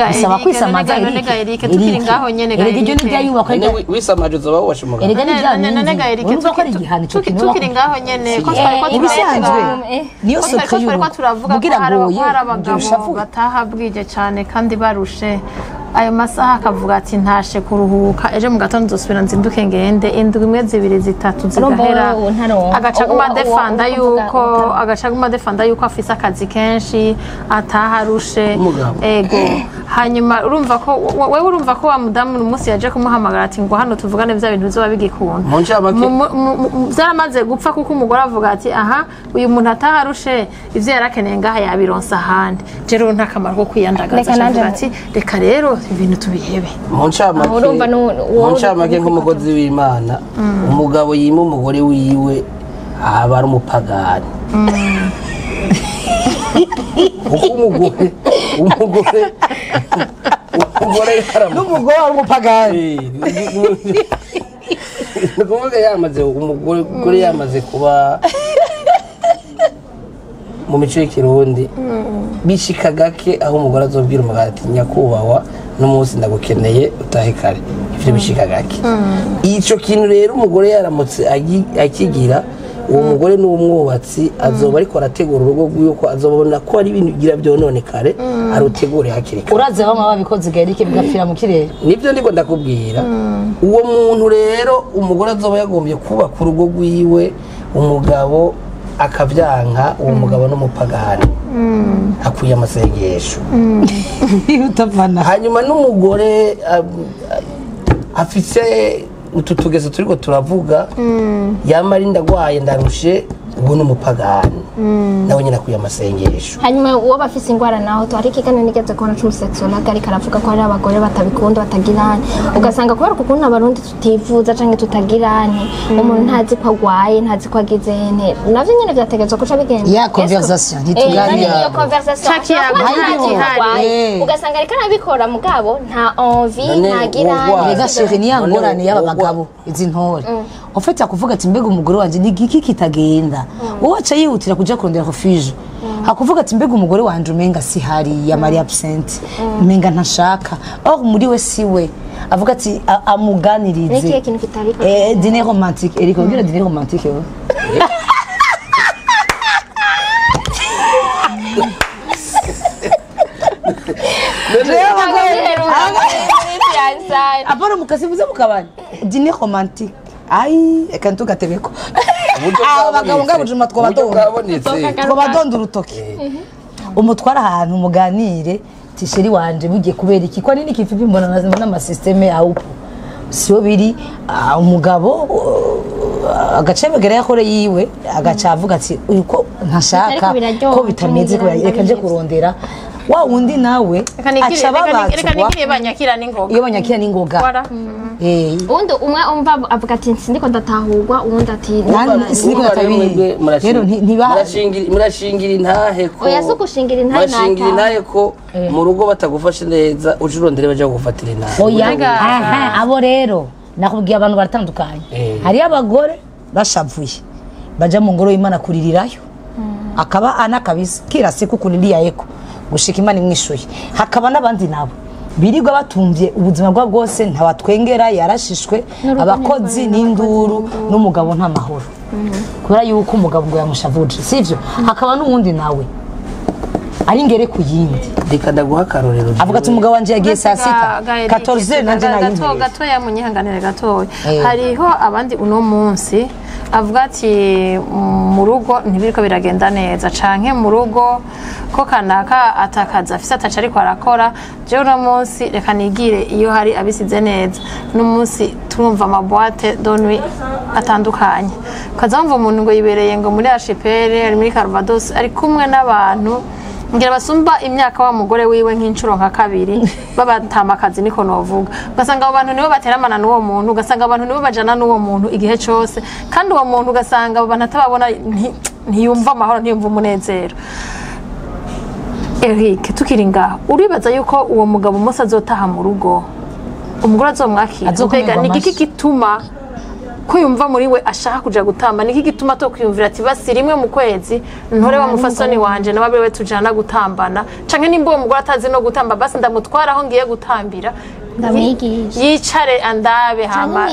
bisaba kwisamaza Eric tukiri ngaho nyene ga Eric iryo ni ryayubakwa wisamaje uzoba wubashe umugabo erega ni bya bindi tukiri ngaho nyene ko twari ko ibisanzwe niyo soko y'urugo turavuga ko hari abagabo bataha bwije cyane kandi barushe ayo masaha akavuga ati ntashe kuruhuka ejo mu gatondo nzosubira nzinduke ngende indwi imwe zibiri zitatu zigahera agaca aguma defanda yuko afise akazi kenshi ataharushe ego hanyuma urumva ko wewe urumva ko wa mudamu umunsi yaje kumuhamagara ati ngo hano tuvugane bya bintu bizoba bigikunda byaramaze gupfa kuko umugore avuga ati aha uyu muntu ataharushe ivyo yarakeneye ngaha yabironsa ahandi rero nta kamaro ko kwiyandagaza ati reka rero ibintu tubihebe mu ncamake nk'umukozi w'Imana umugabo yima umugore wiwe aba ari umupagani kuko umugore n'umugore ari umupagani ni ukuvuga yamaze umugore yamaze kuba mu mico y'ikirundi bishika gake aho umugore azobwira umugabo ati nyakubahwa n'umunsi ndagukeneye utahe kare ivyo bishika gake ico kintu rero umugore yaramutse akigira uwo mugore n'umwubatsi azoba ariko arategura urugo rwiwe ko azobona ko ari ibintu bigira byononekare arutegure hakiri kare uraze bamwe babikoze Eric bigapfira mu kirere nibyo ndiko ndakubwira uwo muntu rero umugore azoba yagombye kubaka urugo rwiwe umugabo akavyanka uwo mugabo n'umupagani akwiye amasengesho utavana hanyuma n'umugore afise utu tugeso turiko turavuga yamara ndagwaye ndarushe Uwo ni umupagani nawe nyine akwiye amasengesho. Hanyuma uwo bafise ingwara naho twari kigana nigeze kubona c'umusexologue ariko aravuga ko hari abagore batabikunda batagirane, ugasanga kubera ukuntu abarundi tutivuza canke tutagirane, umuntu ntazi ko agwaye, ntazi ko agize nte, navyo nyene vyategerezwa kuca bigenda. Ya conversation, ntituganira. Iyo conversation ugasanga ariko arabikora mugabo nta envie, nta girane. Rega chérie, ni ya ngorane y'aba bagabo izi ntore. En fait akuvuga ati mbega umugore wanje ni giki kitagenda, wowe aca yihutira kuja kurondera refuge. Hakuvuga ati mbega umugore wanje umenga si hari ya Maria absent, umenga ntashaka, or muri we siwe avuga ati amuganirize. Niki kintu kitariko dîner romantique, Eric ugira dîner romantique wewe. Apana mukasibuza mukabani dîner romantique. Ai, eka ntugatebeko. Abagabo ngabo juma twabadonda urutoki. Umutwara ahantu muganire, tisheri wanje bugiye kubera iki? Kwa nini kifipi mbona n'ama systeme aupo? Siyo biri umugabo agacebegera yakore yiwe agaca avuga ati uko ntashaka ko bitameze reka nje kurondera wa wundi nawe aca babatwa. Reka nigire banyakira n'ingoga. Iyo banyakira n'ingoga. Undi umwe umva avuga ati sindiko ndatahurwa, uwundi ati sindiko ndatabiri. Rero ntiba murashingira intahe ko oya sugushingira intahe, murashingira intahe ko mu rugo batagufashe neza uje urondere baje kugufatira intahe. Oya abo rero nakubwiye abantu baratandukanye. Hari abagore bashavuye baja mu ngoro y'Imana kuririrayo, akaba ana kabisa kila siku kuriria yeko gushika Imana imwishuye. Hakaba n'abandi nabo birirwa batumvye ubuzima bwa bwose, ntabatwengera, yarashishwe abakozi n'induru n'umugabo nta mahoro kubera yuko umugabo ngo yamushavuje, sivyo? Hakaba n'uwundi nawe ari ngere ku yindi. Reka ndaguha akarorero. Avuga ati umugabo wanje yagiye saa sita 14 nanje nayindi gato ya munyihanganire gatoya. Hariho abandi uno munsi avuga ati mu rugo ntibiriko biragenda neza, canke mu rugo ko kanaka atakaza afise ataca ariko arakora, jewe uno munsi reka nigire iyo hari abisize neza. Uno munsi turumva ama boîte de nuit atandukanye, ukazamva umuntu ngo yibereye ngo muri HPR, ari muri Calvados, ari kumwe n'abantu ngira basumba imyaka wa mugore wiwe nk'incuro nka kabiri babatamakazi niko novuga. Ugasanga abo bantu nibo bateramana n'uwo muntu, ugasanga abantu nibo bajana n'uwo muntu igihe cose, kandi uwo muntu ugasanga abo bantu atababona ntiyumva amahoro, ntiyumva umunezero. Eric tukiri ngaho, uribaza yuko uwo mugabo umunsi azotaha mu rugo umugore azomwakira? Mbega ni iki gituma ko yumva muri we ashaka kuja gutamba? Niki gituma to kwiyumvira ati basi rimwe mu kwezi ntore wa mufasoni wanje nababe we tujana gutambana, canke nimba uwo mugore atazi no gutamba basi ndamutwara aho ngiye gutambira ndamwigisha, yicare andabe hama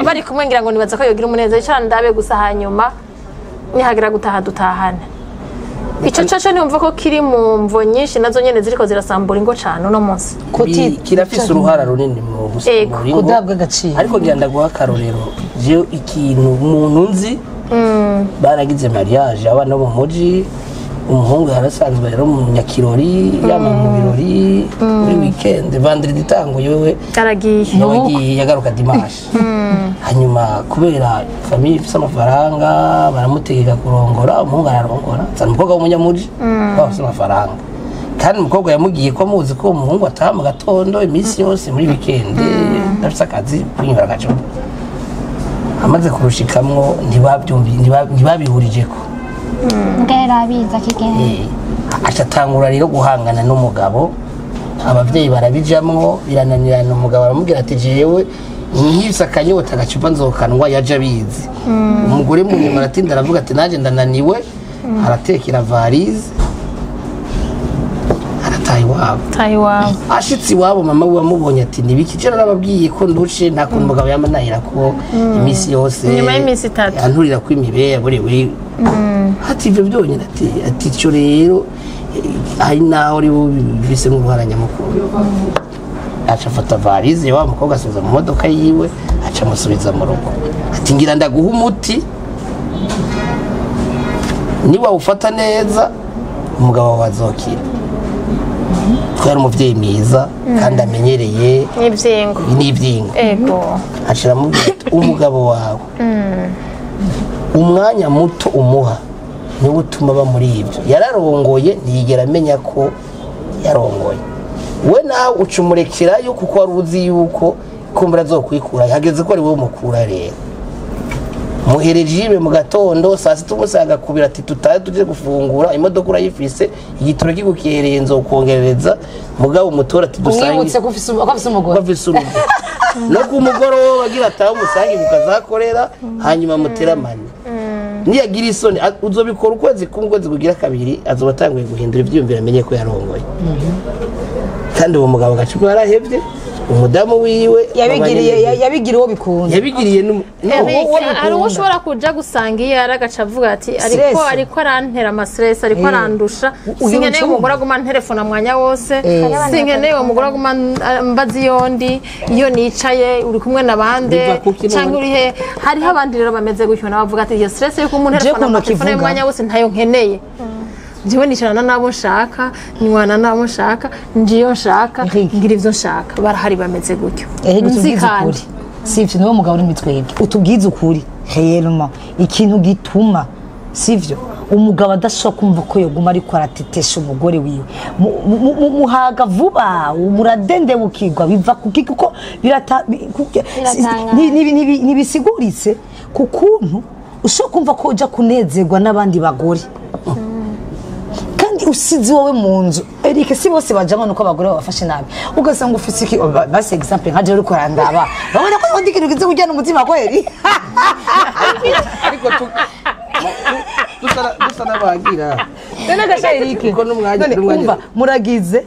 bari kumwe ngira ngo nibaza ko yogira umunezero, yicare andabe gusa hanyuma nihagira gutaha dutahane. Ico caco niumva ko kiri mu mvo nyinshi nazo nyene ziriko zirasambura ingo cane uno munsi. Kirafise uruhara runini mu gusambura ingo, kudabwa agaciro. Ariko ngira ndaguha akarorero, jewe ikintu umuntu nzi baragize mariage abana bo mu muji, umuhungu yarasanzwe rero mu nyakirori yama mu birori muri weekend vendredi itanguye wewe yaragiye yagiye yagaruka dimanche. Hanyuma kubera famille ifise amafaranga baramutegeka kurongora, umuhungu ararongora azana umukobwa w'umunyamuji bafise amafaranga, kandi umukobwa yamugiye ko amuzi ko umuhungu ataha mu gatondo iminsi yose muri weekend afise akazi kwinyura agacupa. Amaze kurushikamwo ntibabihurijeko ngera kigenda acatangura rero guhangana n'umugabo, abavyeyi barabijamwo birananirana. Umugabo aramubwira ati jewe nkifise akanyota agacupa nzokanwa, yaje abizi. Umugore mu nyuma aratinda aravuga ati naje ndananiwe, aratekera valise arataha iwabo. Ashitse iwabo mama we amubonye ati nibiki je narababwiye ko ndushe nta kuntu umugabo yama nahira ko iminsi yose nyuma y'iminsi itatu anturira ko imibe yaborewe. Ati ibyo byonyine ati icyo rero hari naho uri bubise nk'uruhara nyamukuru. Aca afata valise wa mukobwa asubiza mu modoka yiwe, aca amusubiza mu rugo. Ati ngira ndaguha umuti niba ufata neza umugabo wawe azokira. Twari umuvyeyi mwiza kandi amenyereye n'ivyingo. Ego aca aramubwira ati umugabo wawe Umwanya muto umuha niwo utuma aba muri ibyo. Yararongoye ntiyigera amenya ko yarongoye. We nawe ucumurekerayo kuko wari uzi yuko kumbura azokwikura, hageze ko ari wowe umukura. Rero muhereje ibe mu gatondo saa sita umusanga kubira ati tutahe tuje gufungura, imodoka urayifise, igitoro kigukereye nzokongerereza, mugabo umutora ati dusange Umwibutse ko ufise umugore, ko afise urugo. No ku mugoroba agira atahe umusange kukazakorera, hanyuma muteramane. Niyagira isoni uzobikora ukwezi kumwe, ukwezi kugira kabiri azoba atanguye guhindura ivyiyumviro, amenye ko yarongoye. Kandi uwo mugabo agacupa yarahevye umudamu wiwe, yabigiriye uwo bikunze, yabigiriye hari uwo ushobora kuja gusanga iyo yaragaca avuga ati ariko arantera ama stress, ariko arandusha, sinkeneye umugore aguma nterefona mwanya wose, sinkeneye umugore aguma mbaza iyo ndi, iyo nicaye uri kumwe nabande cyangwa uri he. Hariho abandi rero bameze gutyo nabo bavuga ati iyo stress yuko umuntu telefona amatelefone mwanya wose ntayo nkeneye. Njyewe nicarana nabo nshaka, nywana nabo nshaka, ngiyo nshaka, ngira ivyo nshaka. Barahari bameze gutyo. Nzi kandi sivyo niwo mugabo uri mitwebwe utubwize ukuri réellement ikintu gituma sivyo umugabo adashobora kumva ko yoguma ariko aratetesha umugore wiwe, muhaga vuba muradendebukirwa biva kuki? Kuko ntibisiguritse ku kuntu ushobora kumva ko uja kunezerwa n'abandi bagore kandi usize wowe mu nzu. Eric si bose bajamo nuko abagore babafashe nabi, ugasanga ufise iki basi exemple nka je uri kurandaba babona ko ndi kintu kize kujyana umutima kweri. Ariko dusa n'abagira none gasha Eric umva muragize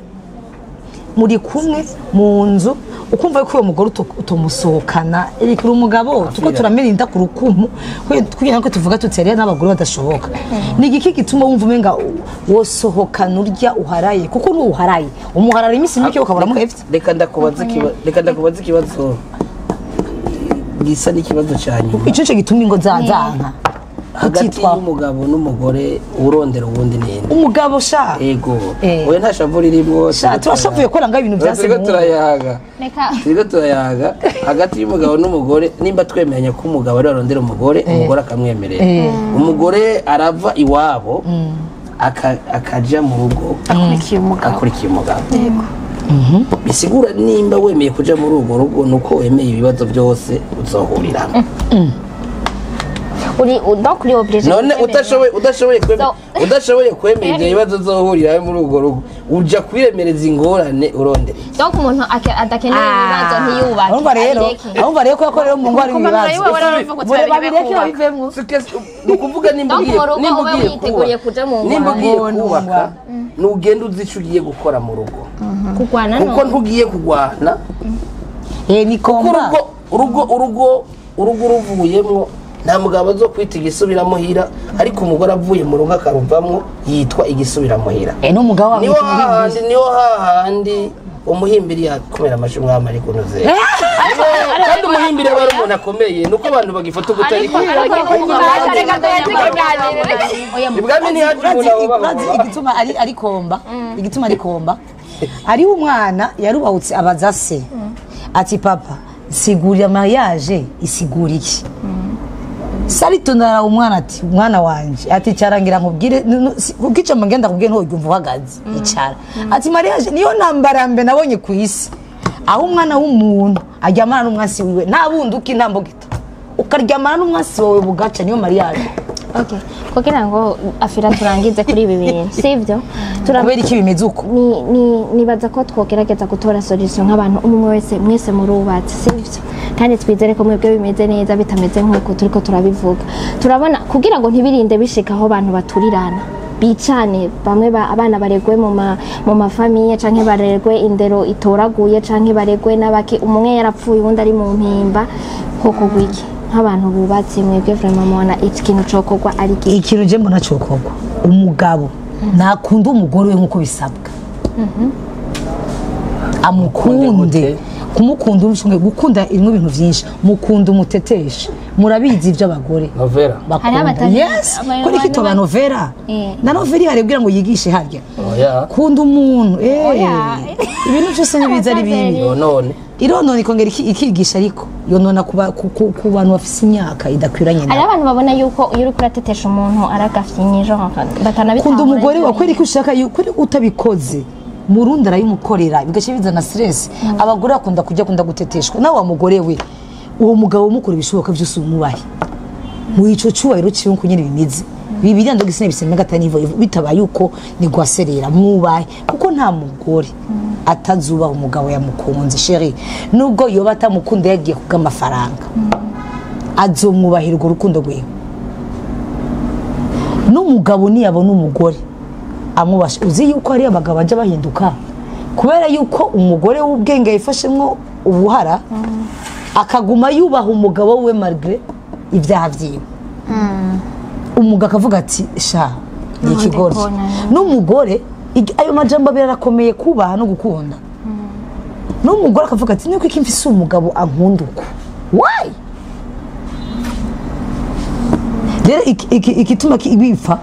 muri kumwe mu nzu ukumva ko uwo mugore utomusohokana. Eric uri umugabo tuko turamirinda ku rukumu kugira ngo tuvuga tutereye n'abagore badashoboka. Ni igiki gituma wumva umenga wosohokana urya uharaye? Kuko n'uharaye umuharara iminsi mike ukabura muhevye. Reka ndakubaza ikibazo gisa n'ikibazo cya nyuma. Ico gituma ingo zazanka hagati y'umugabo n'umugore urondera ubundi ninde? Umugabo sha. Yego. Oya nta shavu ririmo. Sha turashavuye ko ranga ibintu byase. Turiko turayaga. Turiko turayaga hagati y'umugabo n'umugore, nimba twemeranya ko umugabo ari arondera umugore, umugore akamwemerera. Umugore arava iwabo akaja mu rugo akurikiye umugabo. Yego. Bisigura nimba wemeye kuja muri urwo rugo nuko wemeye ibibazo byose uzohuriramo. Uri donc uri obligé. None udashoboye kwemera ibyo bibazo uzohurira muri urwo rugo, uja kwiremereza ingorane urondera. Donc umuntu adakeneye ibibazo ntiyubake. Urumva rero ko rero mu ngo ari ibibazo. Ni ukuvuga nimba ugiye kubaka nugenda uzi ico ugiye gukora mu rugo. Kugwana kuko ntugiye kugwana. Ni komba. Urugo ruvuyemwo nta mugabo zo kwita igisubiramuhira, ariko umugore avuye mu rugo akaruvamwo yitwa igisubiramuhira. N'umugabo niho hahandi umuhimbiri yakomera amashi umwami ari kunoze. Kandi umuhimbiri aba ari umuntu akomeye, nuko abantu bagifata ubutari. Ibwami ntihaje umuntu igituma ari komba, igituma ari komba. Ari umwana yarubahutse abaza se ati papa sigurira mariage isigura iki? Saritonara umwana ati mwana wanje ati cyarangira nkubwire kukica mangenda kubwire ntoyumva uhagaze icara ati mariage niyo ntambara mbe nabonye ku isi aho umwana w'umuntu aryamana n'umwasi wiwe nta bunduki nta mbugita ukaryamana n'umwasi wawe bugaca niyo mariage. Okay, kugira ngo afira turangize kuri ibi bintu sivyo turabera iki bimeze uko nibaza ko twogerageza gutora solution nk'abantu umwe wese mwese murubatse sivyo kandi twizere ko mwebwe bimeze neza bitameze nk'uko turiko turabivuga. Turabona kugira ngo ntibirinde bishika aho abantu baturirana bicane bamwe abana baregwe mu mafamiye canke baregwe indero itoraguye canke baregwe n'abaki umwe yarapfuye uwundi ari mu mpimba koko gwiki nk'abantu bubatse mwebwe vraiment mubona ikintu cokogwa ari iki? Ikintu je mbona cokogwa umugabo nakunda umugore we nkuko bisabwa, amukunde kumukunda umushunge gukunda irimo ibintu byinshi, mukunda umuteteshe, Murabizi ivy'abagore novela bakunda. Yes, kuri kitoba novela na novela iharebwira ngo yigishe harya. Kunda umuntu ibintu byose nibiza ari bibi. None ironona ikongera ikigisha, ariko yonona ku bantu bafise imyaka idakwiranye. Hari abantu babona yuko iyo uriko uratetesha umuntu aragafyinye genre batanabitahura. Kunda umugore wawe kwereka ushaka yuko utabikoze murundi arayimukorera bigaca bizana stress. Abagore bakunda kujya kunda guteteshwa. Nawe wa mugore we, uwo mugabo mukora ibishoboka byose umubahe mu ico cyubahiro ciwe nko nyene bimeze. Bibiliya ndogisine biseme gatani ivo bitabaye uko ni gwaserera mwubahe, kuko nta mugore atazuba umugabo yamukunze chéri, nubwo yoba atamukunda yagiye kubw'amafaranga azomwubahira urwo rukundo rwiwe. N'umugabo niyabona umugore amubasha, uzi yuko hari abagabo bajya bahinduka kubera yuko umugore w'ubwenge yifashemwo ubuhara akaguma yubaha umugabo we malgré ibyaha vyiwe. Umugabo akavuga ati sha ni ikigoryi. N'umugore ayo majambo abiri arakomeye, kubaha no gukunda. N'umugore akavuga ati niko iki mfise umugabo ankunda uko, why? Rero igituma bipfa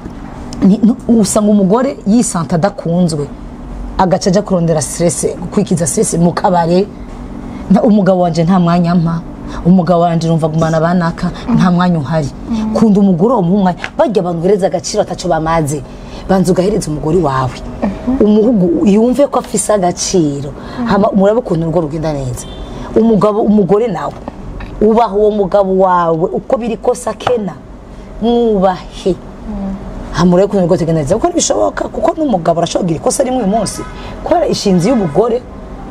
usanga umugore yisanta adakunzwe, agaca aja kurondera stress, kwikiza stress mu kabare. Umugabo wanje nta mwanya mpa, umugabo wanje numva gumana banaka nta mwanya uhari. Kunda umugore wo mwanya, bajya bangereza agaciro ataco bamaze. Banza ugahereza umugore wawe umuhugu yumve ko afise agaciro, hama murabe ukuntu urwo rugenda neza. Umugabo umugore nawe ubaha uwo mugabo wawe uko biri kose akena, mwubahe hamure ukuntu urwo rugenda neza, kuko bishoboka. Kuko n'umugabo arashobora kugira ikosa rimwe uyu munsi kubera ishinzi y'umugore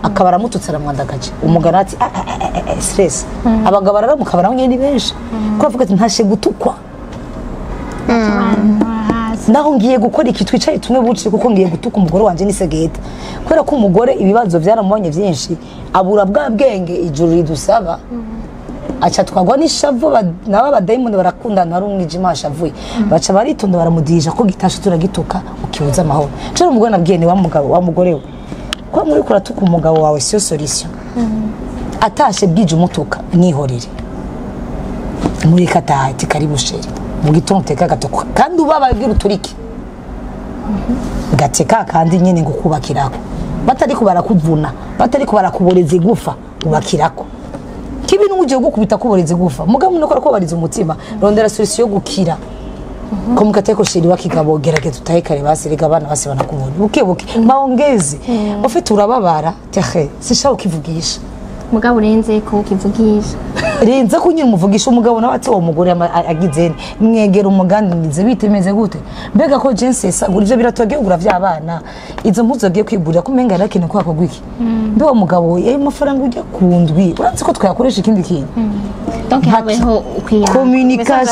akaba aramututse aramwandagaje, umugabo ati stress. Abagabo bararamuka baranywe ni benshi kuko bavuga ati ntashe gutukwa, naho ngiye gukora iki twicaye tumwe buci kuko ngiye gutuka umugore wanje nisegeta. Kubera ko umugore ibibazo byaramubonye byinshi, abura bwa bwenge ijuru ridusaba, aca twagwa n'ishavu. Nabo abadayimoni barakundana, hari umwijima washavuye, baca baritonda baramudija ko gitashe turagituka ukibuza amahoro. Cyo umugore nabwiye ni wa mugabo wa mugore we, ko muri kuratuka umugabo wawe siyo solution. Atashe bwije umutuka mwihorere, muri kataha ati karibu chéri, mu gitondo teka gatoko kandi ubababwira uturike gateka kandi nyene ngo kubakirako, batari ko barakuvuna, batari ko barakuboreza igufa, ubakirako kibi n'uje gukubita kuboreza igufa. Mugabo nuko rakobariza umutima, rondera solution yo gukira. Ko mukateko chéri wakigabo gerageza utahe kare basirega abana base banakubona buke buke maongezi ufite urababara tehe sisha ukivugisha mugabo urenze ko ukivugisha renze ko nyine umuvugisha umugabo nawe ati uwo mugore agize mwegera umuganirize bitemeze gute mbega ko jense sagura ivyo biratogiye kugura vy'abana izo mpuzu agiye kwigurira ko umenga yarakeneye ko akogwa iki mbe uwo mugabo ayo mafaranga ujya kundwi uranzi ko twayakoresha ikindi kintu. Donc habeho communication,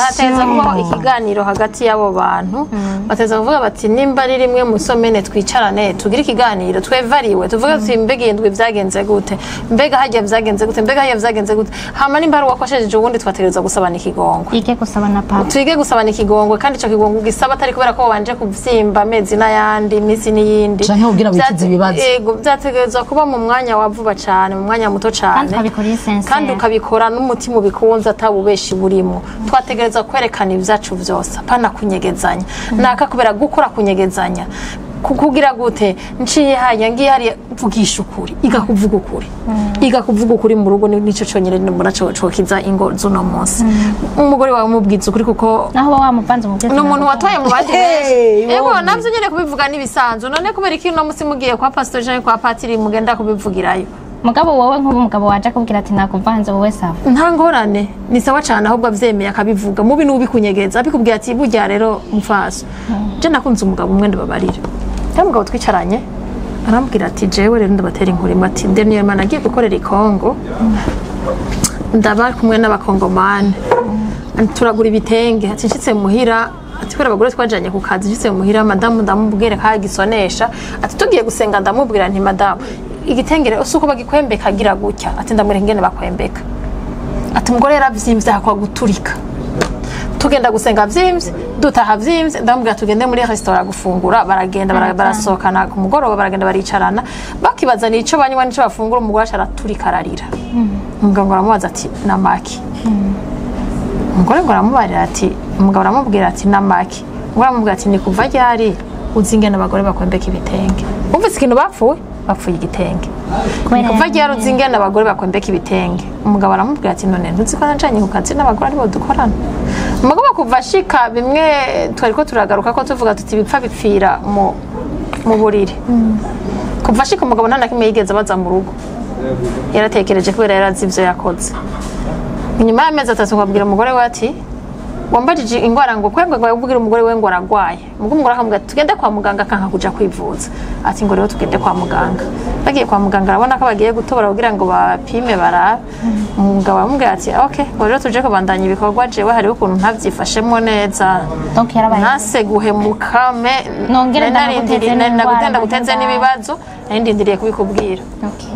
ikiganiro hagati y'abo bantu bateza kuvuga bati nimba ari rimwe musomene twicarane tugire ikiganiro twevariwe tuvuge tuti mbega indwi vyagenze gute, mbega hajya vyagenze gute, mbega hajya vyagenze gute. Hama nimba ari uwakosheje ubundi twategereza gusabana ikigongo, twige gusabana papa, twige gusabana ikigongo. Kandi ico kigongo gisaba atari kubera ko wabanje kuvyimba amezi n'ayandi iminsi n'iyindi canke kugira wikize ibibazo. Yego, vyategerezwa kuba mu mwanya wa vuba cane, mu mwanya muto cane, kandi ukabikora n'umutima ubikunze atabubeshi burimo. Twategereza kwerekana ibyacu byose apana kunyegezanya naka kubera gukora kunyegezanya kukugira gute nciye hanya ngiye hari vugisha ukuri, iga kuvuga ukuri, iga kuvuga ukuri mu rugo nico cyonyine mbona cyo kiza ingo zuno munsi. Umugore wawe umubwiza ukuri kuko naho wamuvanze umubwiza ni umuntu watoye mu bandi benshi. Yego navyo nyene kubivuga nibisanzwe. None kubera iki no munsi mugiye kwa pastor Jean kwa patiri mugenda kubivugirayo? Mugabo wowe nk'ubu mugabo waje akubwira ati nakuvanze wowe sawa, nta ngorane ni sawa cyane, ahubwo avyemeye akabivuga mubi n'ubikunyegeza abikubwira ati burya rero mfaso je nakunze umugabo umwe ndababarira. Ya mugabo twicaranye arambwira ati jewe rero ndabatera inkuru imwe ati ndemye mana agiye gukorera i Kongo, ndaba kumwe n'abakongomani turagura ibitenge, ati nshitse muhira ati kubera abagore twajanye ku kazi nshitse muhira madamu ndamubwira ka gisonesha ati tugiye gusenga ndamubwira nti madamu igitengere usuko bagikwembeka agira gutya ati ndamwereka ingene bakwembeka ati umugore yaravyimbye akwa guturika tugenda gusenga vyimvye dutaha vyimvye ndamubwira tugende muri restaurant gufungura baragenda barasohokana ku mugoroba baragenda baricarana bakibaza nico banywa nico bafungura umugore araturika ararira. Umuganga aramubaza ati namaki Umugore ngo aramubarira ati, umugabo aramubwira ati namaki. Umugore aramubwira ati ni kuva ryari uzi ingene abagore bakwembeka ibitenge? Umvise ikintu bapfuye? Bapfuye igitenge. Ni kuva ryari uzi ingene abagore bakwembeka ibitenge? Umugabo aramubwira ati none ntuzi ko najanye ku kazi n'abagore aribo dukorana. Umugabo kuva ashika bimwe twariko turagaruka ko tuvuga tuti bipfa bipfira mu buriri. Kuva ashika umugabo nta na kimwe yigeze abaza mu rugo. Yaratekereje kubera yarazi ivyo yakoze. Inyuma y'amezi 3 ngo abwira umugore we ati wambajije ingwara ngo kwengwe ngo ubwira umugore we ngo aragwaye. Umugore akamubwira ati tugende kwa muganga kanka kuja kwivuza. Ati ngo rero tugende kwa muganga. Bagiye kwa muganga arabona ko bagiye gutobora kugira ngo bapime barabe. Umugabo aramubwira ati okay, ngo rero tuje kubandanya ibikorwa jewe hariho ukuntu ntavyifashemwo neza. Donc yarabaye Nase guhemuka me Nongere ndaguteze n'indwara, ndaguteze n'ibibazo nari ndindiriye kubikubwira. Okay.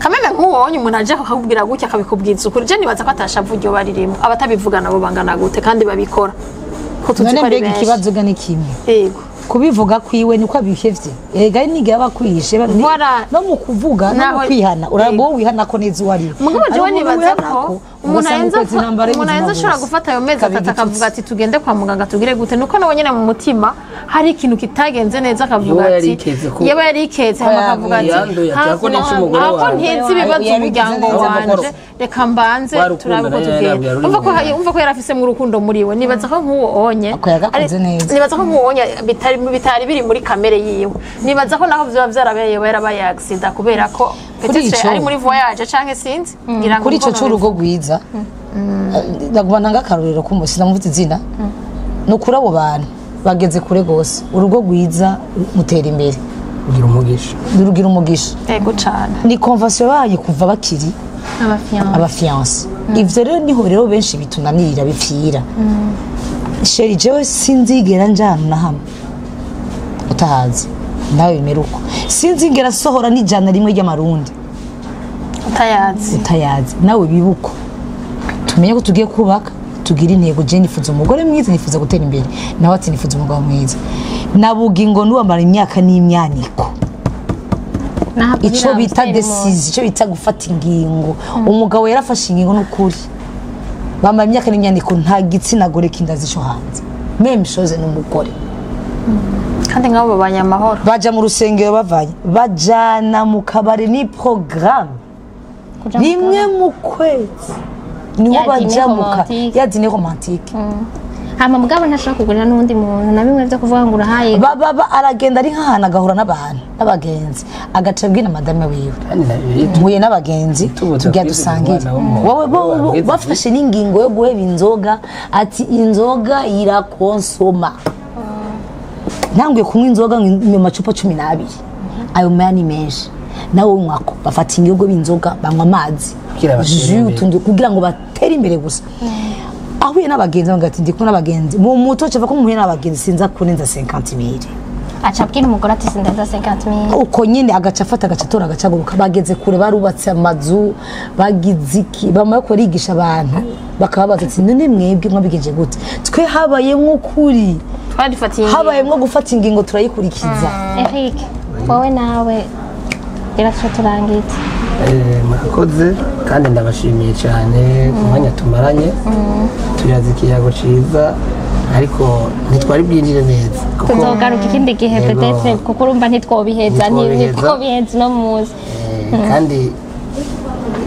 Kameme nk'uwonye umuntu aje akakubwira gutya akabikubwiza ukuri, je nibaza ko atashavu iryo baririmo. Abatabivuga nabo bangana gute kandi babikora ko tuzi None ko ari mbega benshi. ikibazo ga ni kimwe. Yego. Kubivuga kwiwe niko abihevye. Erega niga bakwishe Voilà. no mu kuvuga no mu kwihana. Urabo wihana ko neza uwari. Mugabo jewe nibaza ko umuntu arenze ashobora gufata ayo mezi 3 akavuga ati tugende kwa muganga tugire gute, nuko nawe nyene mu mutima hari ikintu kitagenze neza akavuga Yoba ati yariketse ko- yaba yariketse hama akavuga ati Yanduye, ati, "Ako nica umugore ako wanjye." ntizi ibibazo Yabigize umuryango neza. wanje reka mbanze Wa rukundo turabe ko nawe tugenda. yarabwira ruri Umva ko mu nda. umva ko yarafise mu rukundo muri we. Nibaza ko nk'uwo onye Ako yagakoze neza. nibaza ko nk'uwo onye bitari biri muri kamere yiwe. Nibaza ko naho vyoba vyarabereye yarabaye accident kubera ko Kuri peut-être ico- ari muri voyage canke sinzi ngira ngo Kuri ico niko c'urugo rwiza ndaguma ntanga akarorero k'umunsi ndamuvuze izina. Ni ukuri abo bantu bageze kure gose. Urugo rwiza mutera imbere, ugira umugisha, rugira umugisha. Yego cane. Ni convention baye kuva bakiri Abafiance. abafiance. Ivyo rero niho rero benshi bitunanirira bipfira. Chéri jewe sinzigera njana na hamwe utahazi nawe bimera uko. Sinzigera sohora n'ijana rimwe ry'amarundi Utayazi. utayazi nawe bibuko. Tumenye ko tugiye kubaka, tugira intego. Je nifuza umugore mwiza, nifuza gutera imbere, nawe ati nifuza umugabo mwiza. Nabugingo nuwamara imyaka n'imyaniko. Ico bita decision, ico bita gufata ingingo. Umugabo yarafashe ingingo n'ukuri. Bamara imyaka n'imyaniko nta gitsina gore kindazi ico hanze. Même chose n'umugore. Kandi nk'abo babanye amahoro. Baja mu rusengero bavanye, bajana mu kabari ni programme rimwe mu kwezi. Niho Ya baja dîner mu ka romantique. ya dîner romantique. Hama mugabo ntashobora kugurira n'uwundi muntu na bimwe vyo kuvuga ngo urahaye. Baba aragenda ari nk'ahantu agahura n'abantu n'abagenzi, agaca abwira madame wiwe kandi na bibiri mpuye n'abagenzi Tubuza tujya kwizigira dusangire. umwana w'umuntu. Wowe bo Bwiza. bafashe n'ingingo yo guheba inzoga, ati inzoga irakonsoma. Ntanguye kunywa inzoga mu macupa 12, ayo maya ni menshi. Nawe unywako bafata ingingo b'inzoga banywa amazi Kugira batere jus imbere. utundi kugira ngo batere imbere gusa. Ahuye n'abagenzi bavuga ati ndi kumwe n'abagenzi mu muto cava ko muhuye n'abagenzi sinza kurenza 50,000. Aca abwira umugore ati sindenza 50,000. Uko nyine agaca afata agaca atora agaca aguruka. Bageze kure, barubatse amazu, bagize iki, bamara kurigisha abantu bakababaza ati none mwebwe mwabigenje gute? Twe habayemwo ukuri, Twadifatiye ingingo. habayemwo gufata ingingo turayikurikiza. Eric, wowe nawe rero turangiza. Murakoze kandi ndabashimiye cyane ku mwanya tumaranye. Tuyaze ikiyago ciza ariko ntitwari bwinjire neza kuko Tuzogaruka ikindi gihe Yego. peut-être kuko urumva ntitwobiheza Ntitwobiheza. ntitwobiheza uno munsi. Kandi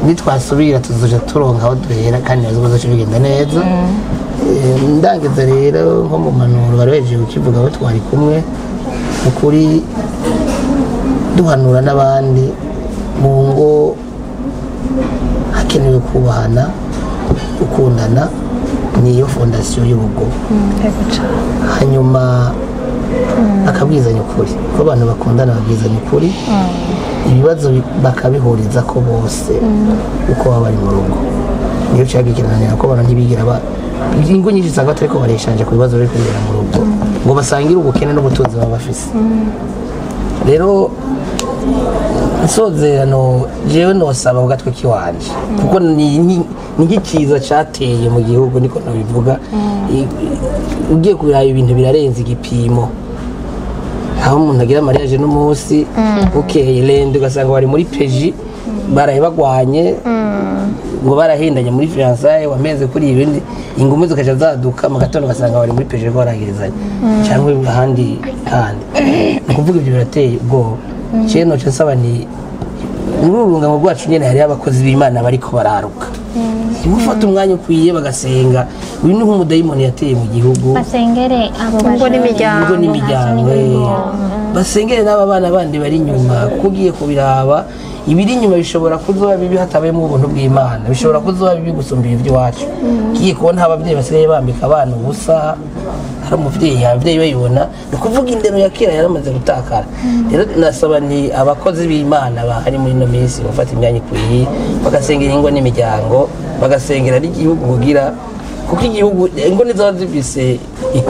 nitwasubira tuzoja turonka aho duhera kandi nazo bizoca bigenda neza. Ndangiza rero nko mu mpanuro bari bahejeje kukivuga aho twari kumwe, ukuri duhanura n'abandi mu ngo hakenewe kubahana, gukundana, niyo fondasiyo y'urugo. Yego cane. Hanyuma akabwizanya ukuri, ko abantu bakundana babwizanya ukuri, ibibazo bakabihuriza ko bose uko baba bari mu rugo. Niyo cyagikiranira ko abantu ntibigira ingo nyinshi usanga batariko bareshanje ku bibazo biri kubera mu rugo ngo basangire ubukene n'ubutunzi baba bafise. Rero nsozerano jewe nosaba ku gatwe kiwanje kuko ni nk'ikiza cateye mu gihugu niko nabivuga. Ugiye kubiraba ibintu birarenze igipimo, aho umuntu agira mariage n'umunsi bukeye rende ugasanga bari muri peji baraye bagwanye. Ngo barahendanye muri fiançailles, wameze kuri ibindi, ingumu zikaja zaduka mu gatondo ugasanga bari muri peje baragirizanya cyangwa ahandi handi. Ni ukuvuga ibyo birateye ubwoba. Cye noce nsaba ni muri uru rungano rwacu nyene hariho abakozi b'Imana bariko bararuka, gufata umwanya ukwiye bagasenga. Uyu ni nk'umudayimoni yateye mu gihugu. Basengere abo Ingo bajene. n'imiryango. Ingo n'imiryango, basengere n'aba bana bandi bari inyuma, kuko ugiye kubiraba ibiri inyuma bishobora kuzoba bibi hatabayemo ubuntu bw'Imana, bishobora kuzoba bibi gusumba ibi by'iwacu. Ugiye kubona ababyeyi basigaye bambika abana ubusa, hari umuvyeyi, ababyeyi babibona, ni ukuvuga indero ya kera yaramaze gutakara. Rero nasaba ni abakozi b'Imana bahari muri ino minsi bafata imyanya ikwiye, bagasengera ingo n'imiryango, bagasengera n'igihugu, kugira kuko igihugu ingo nizaba zifise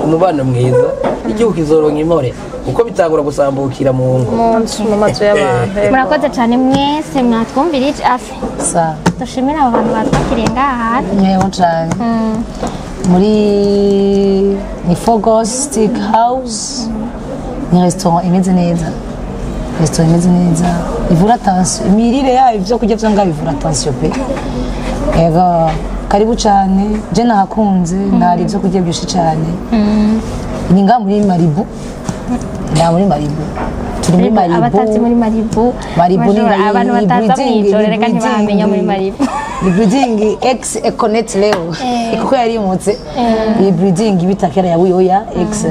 umubano mwiza, igihugu kizoronka impore, kuko bitangura gusambukira mu ngo, mu nzu, mu mazu y'abantu. Murakoze cyane mwese mwatwumvirije afi. Sa. Dushimire abo bantu batwakiriye ngaha hantu. Mweho cyane muri ni Fogos Steak House, ni restaurant imeze neza, restaurant imeze neza ivura tension, imirire yayo, ibyo kurya byo ngaho bivura tension pe. Ego, karibu cyane, je nahakunze, ntari ibyo kurya byinshi cyane. Ni ngaha muri Malibu, ngaha muri Malibu, turi muri Malibu. Abatazi muri Malibu, Malibu ni bashobora- abantu ni bataza building, mw'ijoro ni reka ntibamenya muri building. Malibu. Ni building ex Econet leo, kuko yarimutse. Iyi building bita kera ya Buyoya, ex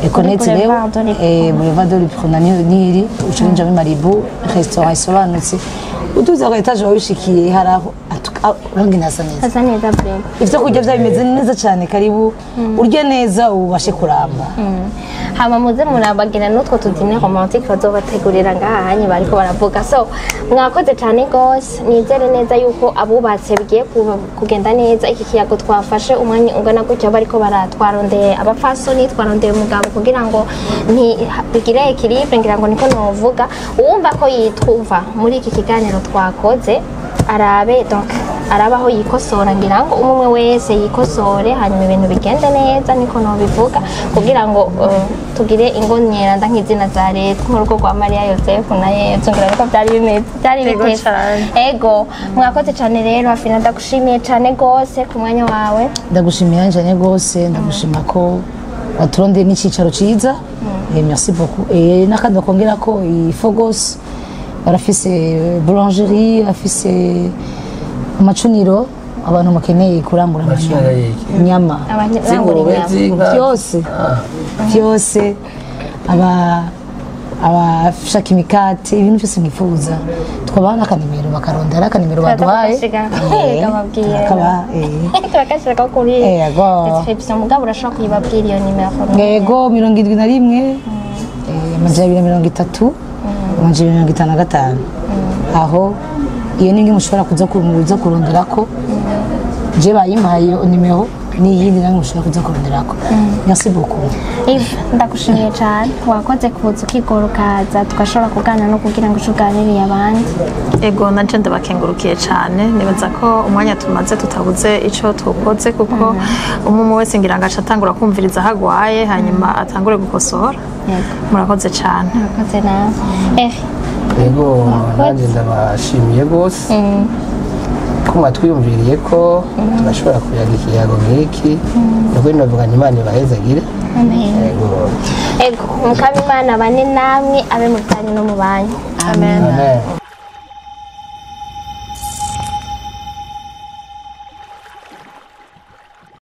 Econet Muri leo. Boulevard de l'Écran. Boulevard de l'Écran niri uca muri Malibu, restaurant isobanutse, utuze ku etage wabishikiye, hari aho urangene hasa neza. Hasa neza vraiment. Ivyo kurya vyayo bimeze neza cyane. Karibu urye neza ubashe kuramba. Hama muze murabagira n'utwo tudîner romantique bazobategurira ngaha hanyu bariko baravuga. So mwakoze cyane gose, nizere neza yuko abubatse bigiye kugenda neza. Iki kiyago twafashe umwanya ungana gutya bariko baratwarondeye abapfasoni, twarondeye umugabo kugira ngo nti bigire équilibre, ngira ngo niko novuga. Uwumva ko yitwumva muri iki kiganiro twakoze, arabe donc arabe aho yikosora, ngira ngo umwe umwe wese yikosore, hanyuma ibintu bigende neza, niko nobivuga, kugira ngo tugire ingo nyeranda nk'izina za leta, nk'urugo rwa Mariya, Yosefu na Yezu, ngira niko byari bimeze, byari Ego biteze. cane. Ego, mwakoze cyane rero. Afina, ndagushimiye cyane gose ku mwanya wawe. Ndagushimiye cyane rwose, ndagushima ko waturondeye n'icicaro ciza. Merci beaucoup. N'akandi bakongera ko iyi Fogos barafise boulangerie, bafise amacuniro, abantu mukeneye kurangura Amacuniro amanyama. y'iki? Inyama. Z'ingurube, Inyama. z'inka? Byose byose, aba abashaka imikate, ibintu byose mwifuza, twabaha n'akanimero bakarondera akanimero baduhaye. Kababwira. Turakaba. Turakashyira kuri Yego. description, mugabo urashobora kuyibabwira iyo nimero? Yego, 71 230 255. Aho iyo ni imwe mushobora kuza kuronderako. Je bayimpaye iyo nimero n'iyindi namwe mushobora kuza kuronderako. Merci beaucoup. Yves, ndagushimiye cyane, wakoze kuza ukigora ukaza tugashobora kuganira no kugira ngo uce uganiriye abandi. Ego, nanje ndabakengurukiye cyane. Nibaza ko umwanya tumaze tutabuze ico tukoze, kuko umwe umwe wese ngira ngo aca atangura kumviriza aho agwaye, hanyuma atangure gukosora. Yego. Murakoze cyane. Murakoze nawe Eri. Yego, nanjye ndabashimiye rwose ko mwatwiyumviriye ko tugashobora kuyaga ikiyago nk'iki. Nukuri ndavuga nti Imana ibahezagire. Amen. Yego. Ego, mukama Imana bane namwe, abe mu byanyu no mu banyu. Amen. Amen.